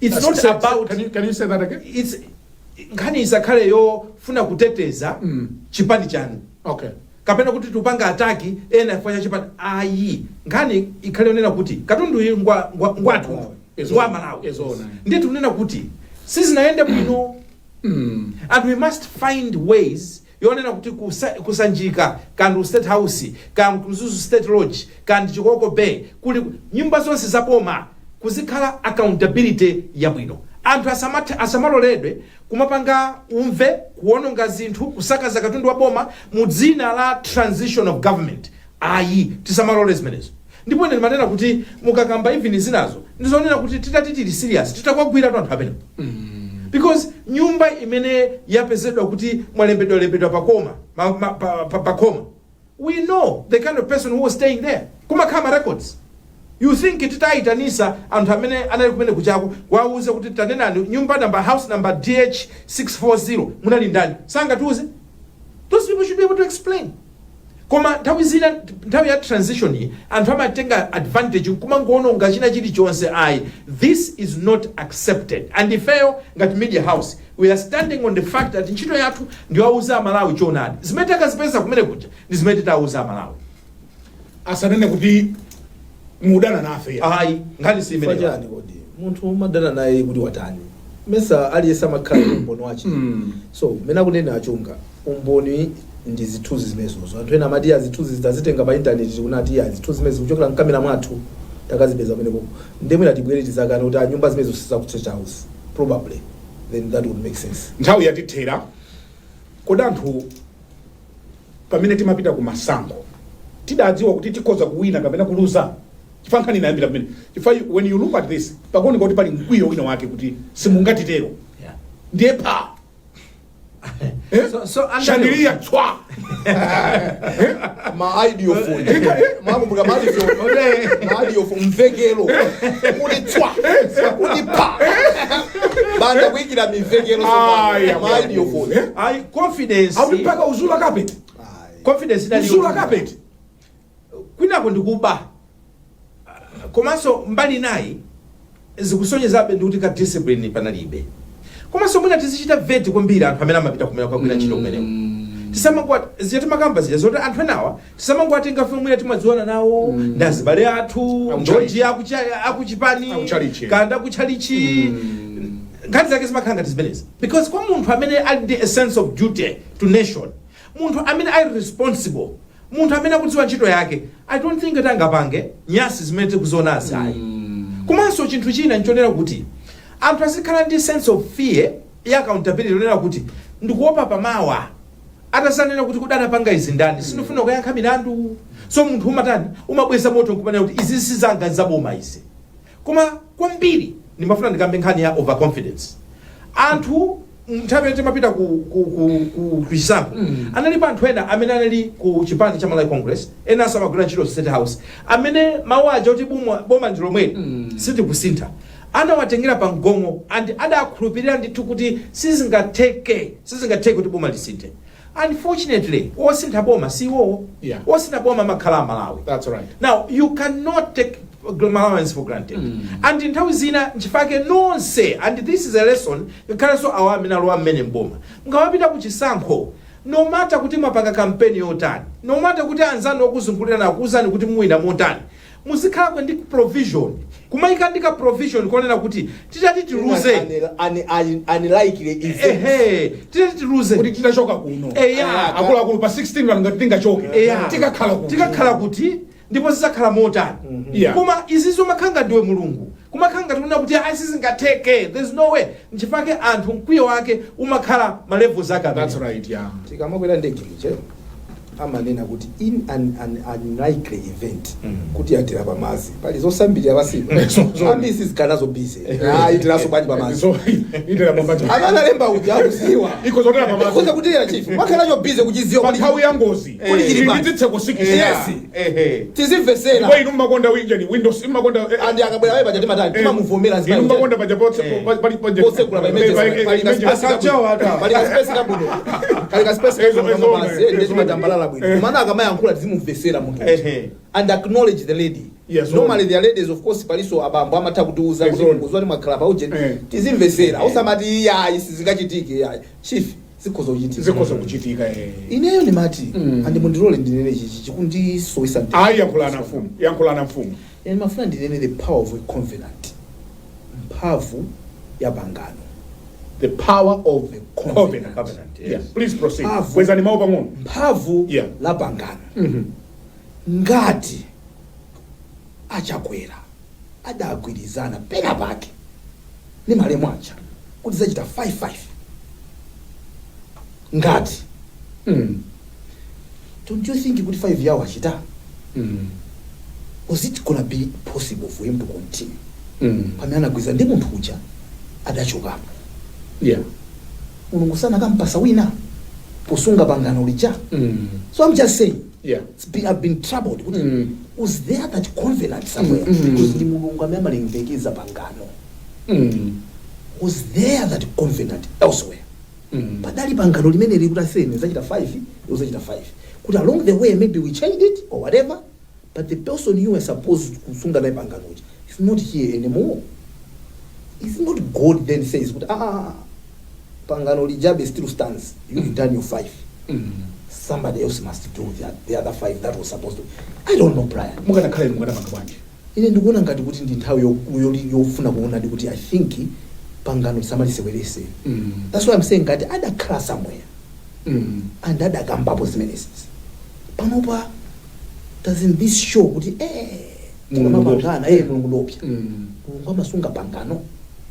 It's not about Can you say that again? It's nkhani isakhale yofuna kuteteza chipani chanu kapena kuti tupanga attack ena chifukwa cha chipani, ayi. Nkhani ikhale yonena kuti katundu uyu ngwathu, ngwa Malawi. Izona. Ndiye tikunena kuti sizinayende bwino and we must find ways yonena kuti kusanjika kandi ku State House, kandi ku Mzuzu State Lodge, kandi Chikoko Bay, kuli nyumba zonse zaboma, kuzikhala accountability yabwino. Anthu asamaloledwe kumapanga umve, kuwononga zinthu, kusakaza katundu wa boma mu dzina la transition of government, ayi. Tisamalole zimenezo. Ndipo ine ndimanena kuti mukakamba even zinazo, ndizonena kuti titati tili serious, titakwagwira anthu amenepo, because nyumba imene yapezedwa kuti mwalembedwa-lembedwa pakoma pakoma, we know the kind of person who was staying there. Kumakhala ma records. You think titayitanisa anthu amene anali kumene kuchako, kuwauza kuti tanenani nyumba number, house number DH 640 munali ndani, sangatiuze? Those people should be able to explain. Koma nthawi zina, nthawi ya transition iyi, anthu amatenga advantage nkumangoononga china chilichonse, ayi. This is not accepted, and ifeyo ngati media house we are standing on the fact that ntchito yathu ndiwauza Amalawi choonadi. Zimene takazipeza kumene kuja ndi zimene titauza Amalawi. Asanene kuti mudana nafe. Ayi, nkhani si imeneyo. Chani kodi munthu umadana naye kuti watani? Mesa aliyense amakhala ndi umboni wache? So mmene akunena Achunga, umboni ndi zithunzi zimenezozo. Anthu ena amati ya zithunzi zitazitenga pa intaneti, tikunati ya zithunzi zimene zikuchokera mkamera mwathu, takazipeza kumeneko. Ndiye mwina tibwere tizakana kuti nyumba zimenezo siza ku State House, probably then that would make sense. Nthawi yatithera. Kodi anthu pamene timapita ku masankho tidadziwa kuti tikhoza kuwina kapena kuluza? Chifukwa nkhani inayambira pamene, chifukwa when you look at this, pakuoneka kuti pali mkwiyo wina wake kuti simungatitero. Ndiye pa eh? So Chandelier tswa. Ma ideophone, makumbuka ma ideophone, ma ideophone, mvekero kuti tswa, kuti pa, banda kuyikira mivekero. Aya, ma ideophone. Eh? Ayi, confidence Auti mpaka uzula carpet. Confidence inali Uzula carpet. Kwinako ndikuba. Komanso mbali nayi zikusonyezabe ndi kuti ka discipline panalibe. Komanso mwina tizichita vet kwambiri anthu amene amapita kumene kukagwira ntchito kumeneko. Tisamangwa zija timakamba zija zoti anthu enawa tisamangowatenga fe, mwina timadziwana nawo, ndi azibale athu, Akuchalichi. ndoji akuchipani, Akuchalichi. kanda akuchalichi. Nkhani zake zimakhala ngati zimenezi, because kwa munthu amene ali ndi a sense of duty to nation, munthu amene ali responsible, munthu amene akudziwa ntchito yake, I don't think kuti angapange nyasi zimene tikuzionazi, ayi. Komanso chinthu china nchonena kuti anthu azikhala ndi sense of fear ya accountability, yonena kuti ndikuopa pamawa atasanena kuti kudanapanga izi ndani, sindifuna kuyankha milandu. So munthu umatani? Umabweza moto nkumanena kuti izi sizanga, nzaboma izi. Koma kwambiri ndimafuna ndikambe nkhani ya overconfidence. Anthu nthawi imene timapita ku chisankho, analipo anthu ena amene anali ku chipani cha Malawi Congress, enanso amagwira ntchito State House, amene mawu aja kuti boma ndi lomweli, sitikusintha, anawatengera pa mgongo and adakhulupirira ndithu kuti sizingatheke, sizingatheke kuti boma lisinthe. Unfortunately, osintha boma si iwowo. Osintha boma amakhala Amalawi. That's right. Now you cannot take Malawians for granted. And nthawi zina nchifake nonse, and this is a lesson ngakhalenso awa amene alowa mmene mboma, mukawapita ku chisankho, no matter kuti mwapanga kampeni yotani, no matter kuti anzanu okuzungulira akuwuzani kuti muwina motani, muzikhalako ndi provision, kumayika ndi ka provision konena kuti titati tiluze, Unlikely event. Ehe, titati tiluze, kuti titachoka kuno, akuluakulu, pa 16 pano ngati tingachoke, tikakhala kuti? Tikakhala kuti ndipo zidzakhala motani? Koma izi zomakhala ngati ndiwe Mulungu, kumakhala ngati kunena kuti ayi, sizingatheke, there's no way, nchifake anthu mkwiyo wake umakhala ma levels ake amene. That's right, yeah. Tikamakwera ndege ije amanena kuti in an unlikely event kuti yatera pamazi, pali zosambirira pasipo. Ambiri sizikanazo busy, ayi, tiraso bwanji pamazi? So itera pamazi. Amene alemba uja akuziwa. Ikozotera pamazi. Ikuza kutera chifu makhala cho busy kuchiziwa pa kuti nthawi ya ngozi Kuli chili pano. nditseko sikisi. Yes. Tizimvesera. Ndipo inu mmakonda winjani Windows, mmakonda Andi akabwera wewe paja timatani? Timamuvomera. Inu mmakonda paja pali Potsekula pa emergency, pali ka space. Asachawa ata. Pali ka space kabwino, kali ka space kabwino pamazi, ndiye timatambalala bwino. Komana akamayankhula tizimumvesera munthu and acknowledge the lady. Normally there are ladies, of course paliso abambo amatha kutiuza kuti mukuzwa mwakhala pa uje. Tizimvesera, usamati yayi, sizingachitike, yayi chief, zikhoza kuchitika. Zikhoza kuchitika. Ineyo ndimati, andi mundilole ndinene chichi chikundisowesa mtima. Ayi, yankhulana mfumu, yankhulana mfumu. Ine ndimafuna ndinene the power of a covenant, mphamvu ya pangano. The power of The covenant. Covenant, yes. Yeah, please proceed. Mphamvu. Kwezani mawu pang'ono. Mphamvu la pangano. Ngati Achakwera adagwirizana pena pake ndi malemu aja kuti zachita 5-5, ngati don't you think kuti 5 yawo achita, was it gonna be possible for him to continue pamene anagwirizana ndi munthu uja adachokapo? Mulungu sanakampasa wina posunga pangano lija? So I'm just saying, I've been troubled kuti was there that covenant somewhere? Because ndi Mulungu amene amalemekeza pangano. Was there that covenant elsewhere? Padali pangano limene likuti asene zachita 5, uzachita 5, kuti along the way maybe we changed it or whatever, but the person you were supposed kusunga naye pangano uja is not here anymore. Is not God then says kuti ah, ah, ah, pangano lijabe still stands, you've done your 5, somebody else must do the other 5 that was supposed to? I don't know, Brian. Mukanakhala inu, mukanapanga bwanji? Ine ndikuona ngati kuti ndi nthawi yofuna kuona ndi kuti I think pangano tisamalisewerese. That's why I'm saying ngati adakhala somewhere and adakambapo zimenezi, panopa doesn't this show kuti Mulungu tikamapangana, Mulungu ndopya? Mulungu amasunga pangano,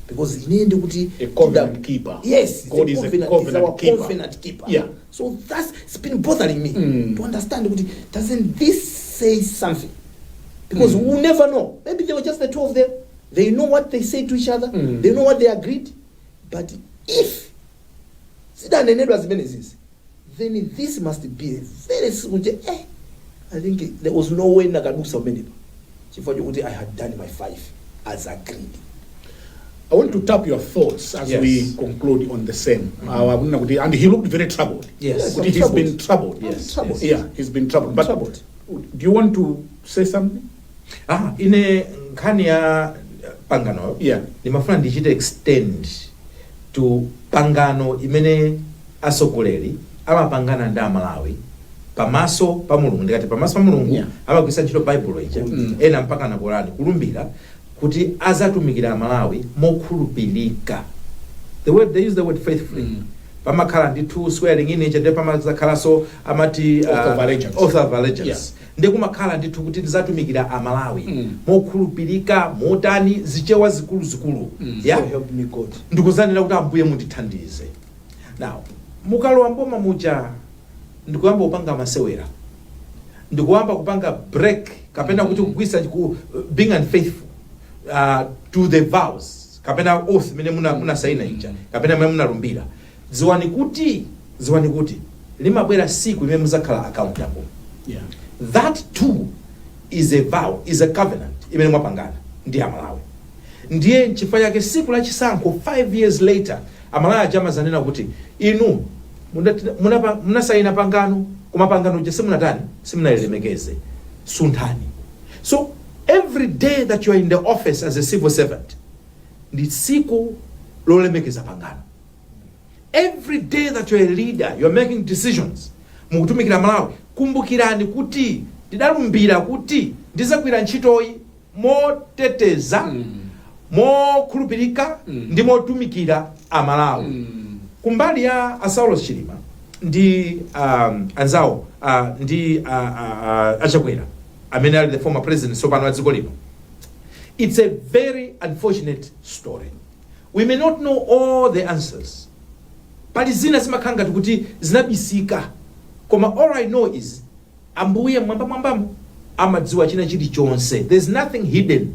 because ine ndikuti A covenant keeper. Yes, God is a covenant, covenant is our keeper. Covenant keeper. So that's it's been bothering me to understand kuti doesn't this say something? Because we'll never know. Maybe they were just the two of them, they know what they say to each other, they know what they agreed. But if zidanenedwa zimenezizi, then this must be a very kuti I think there was no way nakadusa umenepa chifukwa chokuti I had done my five as agreed. I want to tap your thoughts as we conclude on the same. Akunena kuti, and he looked very troubled. Yes. Kuti I'm he's troubled. been troubled. I'm troubled. Yeah, he's been troubled. But Troubled. do you want to say something? Ah, ine nkhani ya pangano ndimafuna ndichite extend to pangano imene atsogoleri amapangana ndi Amalawi pamaso pa Mulungu. Ndikati pamaso pa Mulungu, amagwiritsa ntchito Baibulo ija, ena mpaka na Korani, kulumbira kuti azatumikira Amalawi mokhulupirika. The word they use, the word "faithfully". Pamakhala ndithu swearing in ija, ndiye pamazakhalanso amati Oath of allegiance. Oath of allegiance. Ndiye kumakhala ndithu kuti tizatumikira Amalawi mokhulupirika motani, zichewa zikuluzikulu. Yeah? So help me God. Ndikuzanena kuti, "Ambuye mundithandize." Now mukalowa mboma muja, ndikuyamba kupanga masewera, ndikuyamba kupanga break kapena kuti kugwisa ku being unfaithful to the vows kapena oath imene munasaina ija kapena imene munalumbira, ziwani kuti limabwera siku imene muzakhala accountable. That too is a vow, is a covenant imene mwapangana ndi Amalawi. Ndiye nchifukwa chake siku la chisankho 5 years later, Amalawi aja amazanena kuti, "Inu munasaina pangano, koma pangano ja simunatani, simunalilemekeze, sunthani." So every day that you are in the office as a civil servant ndi tsiku lolemekeza pangano. Every day that you're a leader, you're making decisions, mukutumikira Malawi, kumbukirani kuti ndidalumbira kuti ndizagwira ntchitoyi moteteza, mokhulupirika ndi motumikira Amalawi. Kumbali ya a Saulos Chilima ndi anzawo ndi aChakwera amene ali the former president tsopano wa dziko lino, it's a very unfortunate story. We may not know all the answers. Pali zina zimakhala ngati kuti zinabisika, koma all I know is Ambuye mwamba mwambamo amadziwa china chilichonse. There's nothing hidden,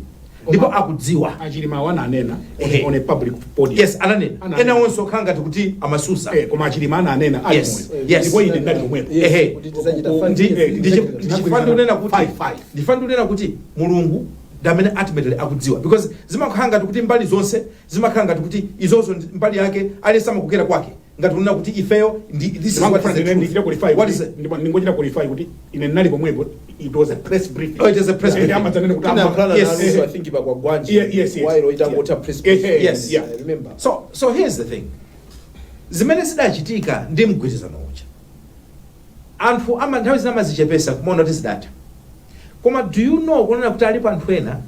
ndipo akudziwa. AChilima ananena on a public podium. Yes, ananena. Ananena. Ena onse okhala ngati kuti amasusa. Koma aChilima ananena ali moyo. Yes. Ndipo ine ndali pomwepo. Yes, Ehe. kuti tidzachita five years. Ndichifukwa ndikunena kuti Five, five. ndifuna ndikunena kuti Mulungu ndi amene ultimately akudziwa, because zimakhala ngati kuti mbali zonse zimakhala ngati kuti izozo ndi mbali yake, aliyense amakokera kwake ngati kunena kuti ifeyo ndi this is what is the truth. Ndichita qualify What is kuti it? Ndingochita qualify kuti ine ndinali pomwepo. It was a press briefing. Oh, it is a press briefing. Amadzanena kuti Tinayankhulana naluso, I think, pa Kwagwanji. Yes. While itangotha press briefing. I remember. So here's the thing: zimene zidachitika ndi mgwirizano uja, anthu ama nthawi zina amazichepesa kumaona kuti zidatha, koma do you know kunena kuti alipo anthu ena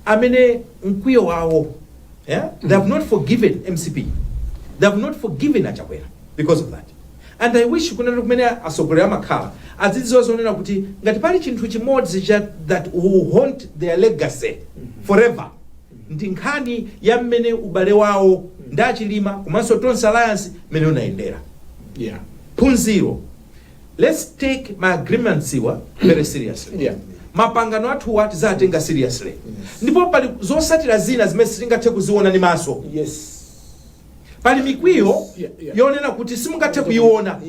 amene mkwiyo wawo, yeah? They have not forgiven MCP, they have not forgiven aChakwera because of that. And I wish kunena kumene atsogoleri amakhala azidziwa zonena kuti ngati pali chinthu chimodzi cha that will haunt their legacy forever, ndi nkhani ya mmene ubale wawo ndi aChilima komanso Tonse Alliance mmene unayendera. Phunziro, let's take ma agreements iwa very seriously. Mapangano athuwa tizatenga seriously, ndipo pali zosatira zina zimene sitingathe kuziona ndi maso. Pali mikwiyo yonena kuti simungathe kuiona,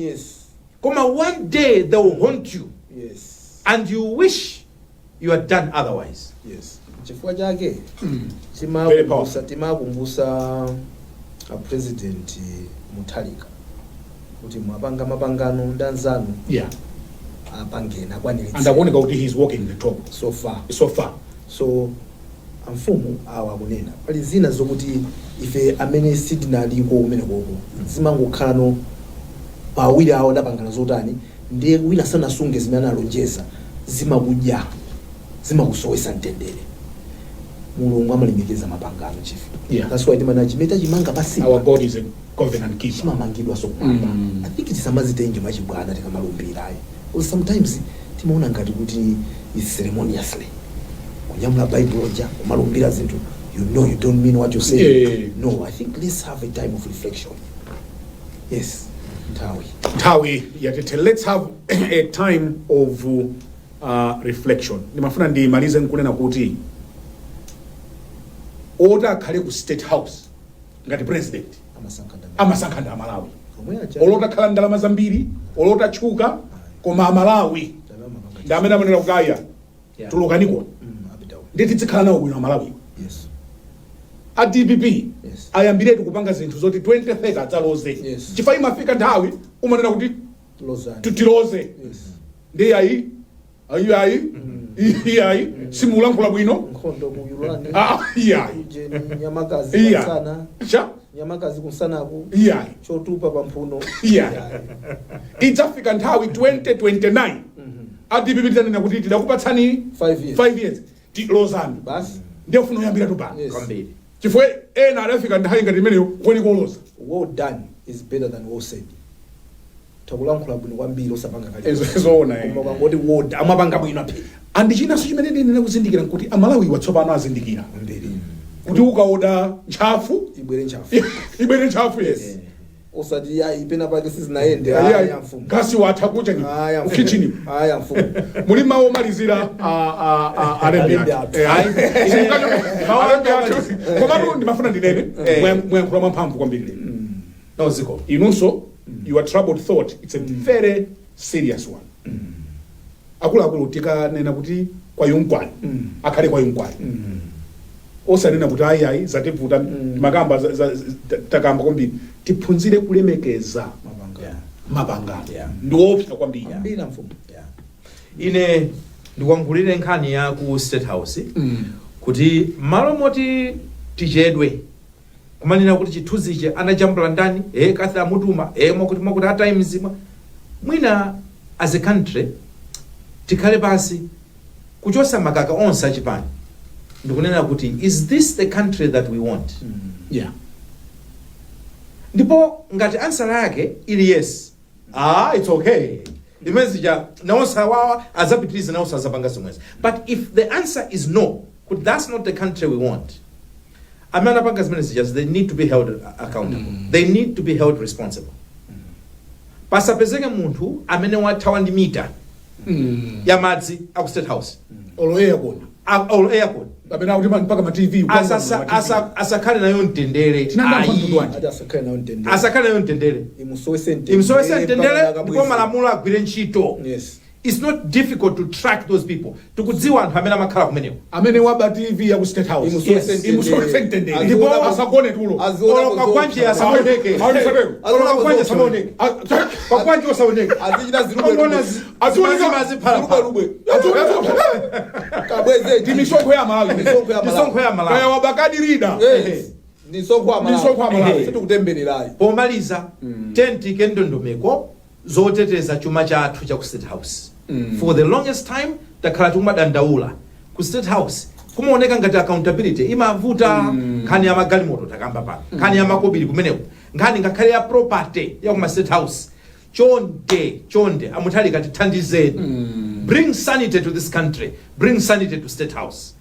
koma one day they will haunt you and you wish you had done otherwise. Yes, chifukwa chake Very timakumbusa powerful. Timakumbusa a President Mutharika kuti mwapanga mapangano ndi anzanu, apangeni, akwaniritse. And akuoneka kuti he's walking the talk. So far. So far. So amfumu awa akunena, pali zina zokuti ife amene sitinaliko kumene koko zimangokhalano pawiri awo adapangana zotani, ndiye wina sanasunge zimene analonjeza, zimakudya, zimakusowesa mtendere. Mulungu amalemekeza mapangano, chief. That's why timana chimene tachimanga pasi, Our God is a covenant keeper. Chimamangidwa kumwamba. I think tisamazitenge mwachibwana tikamalumbirayi, because sometimes timaona ngati kuti is ceremoniously kunyamula Bible ja kumalumbira zinthu, you know you don't mean what you say. No, I think let's have a time of reflection. Yes, nthawi Nthawi yatete. Let's have a time of reflection. Ndimafuna ndimalize nkunena kuti oti akhale ku State House ngati president amasankha ndani? Amasankha ndi Amalawi. Omwe aja. Olota khala ndalama zambiri, olota tchuka, koma Amalawi ndi amene amanena kuti, "Aya, tulukaniko." Apitawo. Ndi tizikhala nawo bwino Amalawi. A DPP ayambiretu kupanga zinthu zoti 2030 adzaloze. Chifukwa imafika nthawi umanena kuti Lozani. Tutiloze. Ndi ayi, ayi, ayi. Iyayi, simulankhula bwino. Nkhondo mu Iran. Ah, iyayi. Ujeni nyamakazi Iya. kunsana. Cha. Nyamakazi kunsanaku. Iyayi. Chotupa pamphuno. Iyayi, idzafika nthawi 2029 a DPP titanena kuti tidakupatsani 5 years. 5 years, tilozani. Basi. Ndiye ufuna uyambira tupano. Yes. Kwambiri. Chifukwa ena adafika nthawi ngati imeneyo kweni koloza. Well done is better than well said. Takulankhula bwino kwambiri osapanga kali. Zoona, eh. Koma ukangoti well done, amapanga bwino aphi. Andi chinanso chimene ndinene kuzindikira nkuti Amalawi watsopano azindikira Kwambiri. kuti ukaoda ntchafu ibwere ntchafu. Ibwere ntchafu, yes. Osati ayi, pena pake sizinayende. Ayi, Aya mfumu. Gasi watha kucha ni Aya mfumu. kukichini. Aya mfumu. Muli mawu omalizira alembi Alembi athu? athu. Eh, ayi. Alembi athu. Komatu ndimafuna ndinene, mwayankhula mwamphamvu kwambiri. No, ziko. Inunso, your troubled thought, it's a very serious one. Akuluakulu, tikanena kuti kwayunkwani, akhale kwayunkwani, osanena kuti ayi, ayi, zativuta. Makamba takamba kwambiri, tiphunzire kulemekeza mapangano. Mapangano ndiwoopsa kwambiri. Kwambiri mfumu. Yeah. Ine ndikuyankhulire nkhani ya ku State House kuti malo moti tichedwe kumanena kuti chithunzichi anajambula ndani, kathi amutuma, mwakuti mwakuti a Times mwina, as a country tikhale pasi kuchosa makaka onse achipani ndikunena kuti, is this the country that we want? Ndipo ngati answer yake ili yes, ah, it's okay, imene zija nawonse awawa azapitiriza, nawonse azapanga zomwezi. But if the answer is no, kuti that's not the country we want, amene anapanga zimene zija, they need to be held accountable. They need to be held responsible. Pasapezeke munthu amene wathawa ndi mita ya madzi aku State House. Olo aircon. Or aircon. Kapena kuti mpaka ma TV. Asakhale nayo mtendere. Tinanga Ayi. mtundu wanji? Ati asakhale nayo mtendere. Asakhale nayo mtendere. Imusowese mtendere. Imsowese mtendere. Mpaka Ndipo malamulo agwire ntchito. It's not difficult to track those people. Tikudziwa anthu amene amakhala kumeneko. Amene waba TV ya ku State House, Imusowese mtendere. imusowese mtendere. Ndipo asagone tulo. Aziona Olo Kagwanje asaoneke. Aziona Olo Kagwanje kuzoopsa. asaoneke. Kagwanje osaoneke. Azichita zilubwe. Ongona Azioneka- ziphalaphala. Lubwe. Kabweze. Ndi misonkho ya Malawi. Misonkho ya Malawi. Misonkho ya Malawi. Kaya wabakadi rida. Yes. Misonkho ya Malawi. Misonkho ya Malawi. Situkutembererayi. Pomaliza, tentike ndondomeko zoteteza chuma chathu cha ku State House. For the longest time takhala tikumadandaula ku State House kumaoneka ngati accountability imavuta. Nkhani ya magalimoto takamba pano, nkhani ya makobiri kumeneko, nkhani ngakhale ya property ya kuma State House. Chonde chonde, a Mutharika, tithandizeni, bring sanity to this country, bring sanity to State House.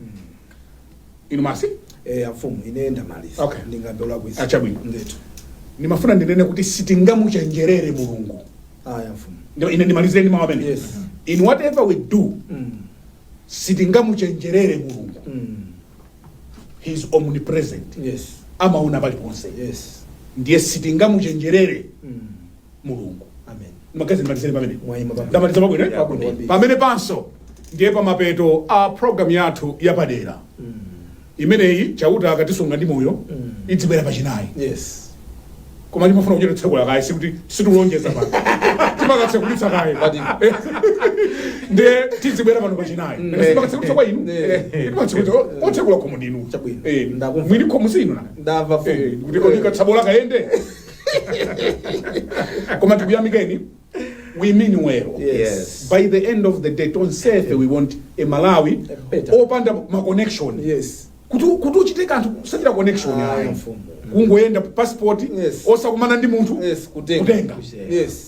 Inu masi. Eh, amfumu, ine ndamaliza. Okay. Ndingambe ulakwisa. Achabwino. Ndithu. Ndimafuna ndinene kuti sitingamuchenjerere Mulungu. Aya mfumu. Ine ndimalizire ndi mawu amene. Yes. In whatever we do, sitingamuchenjerere Mulungu. He is omnipresent. Amaona paliponse. Ndiye sitingamuchenjerere Mulungu. Amen. Magazi, ndimalizire pamene. Mwayima pabwino. Ndamaliza pabwino, eh? Pabwino kwambiri. Pamene panso ndiye pamapeto a program yathu yapadera imeneyi. Chauta akatisunga ndi moyo, idzibwera pachinayi. Koma ndimafuna kuchita tsekula kaye, sikuti situlonjeza pano, timakatsekulitsa kaye, ndiye tizibwera pano pachinayi. Timakatsekulitsa kwa inu. Timakatsekulitsa, otsekula khomo ndinu. Chabwino. Ndakumva. Mwini khomo sinu naka. Ndamva mfumu. Kuti kodi katsabola kayende. Koma tikuyamikeni, we mean well. By the end of the day, tonsefe we want a Malawi A better. opanda ma connection. Kuti uchite kanthu kusachita connection, Ah, ayi. mfumu. Kungoyenda passport, osakumana ndi munthu, Kutenga. kutenga.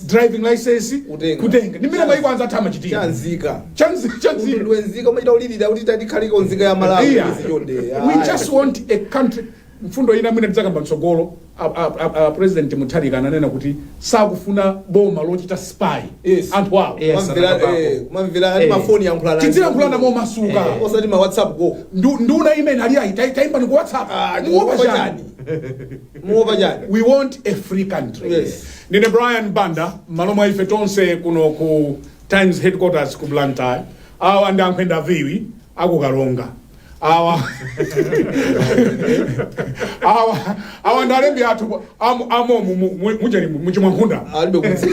Driving license, Kutenga. kutenga. Ndi mmene maiko anza athu amachitira. Chanzika. Chanzika. Ndiwenzika umachita ulirira kuti tandikhaliko nzika ya Malawi. Izichonde. We just want a country. Mfundo ina mwina tidzakamba mtsogolo, a President Mutharika ananena kuti sakufuna boma lochita spy anthu awo. Anakambako. Kumamvera ati mafoni yankhulana. Tidzilankhulana momasuka. Osati ma WhatsApp go. Nduna imene ali ayi taimbani ku WhatsApp. Muopa chani? Muopa chani? We want a free country. Ndine Brian Banda, m'malo mwa ife tonse kuno ku Times headquarters ku Blantyre. Awa ndi ankhwenda viwi akukalonga awa. Awa ndi alembi athu amomu muchani muchimwankhunda. Alibe kudzi.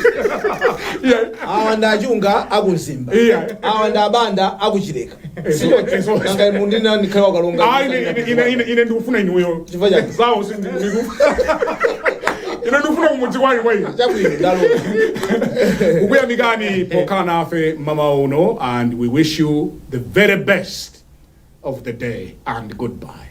Awa ndi Achunga akumzimba. Awa ndi Abanda akuchileka. Sicho. Nanga mundina ndikhale wakalonga? Ah, ine ndikufuna inuyo. Chifukwa chani? Zawo si ine ndikufuna kumudzi kwanu kwa ine. Chabwino, ndalola. Kukuyamikani pokhala nafe mmawa uno, and we wish you the very best of the day and goodbye.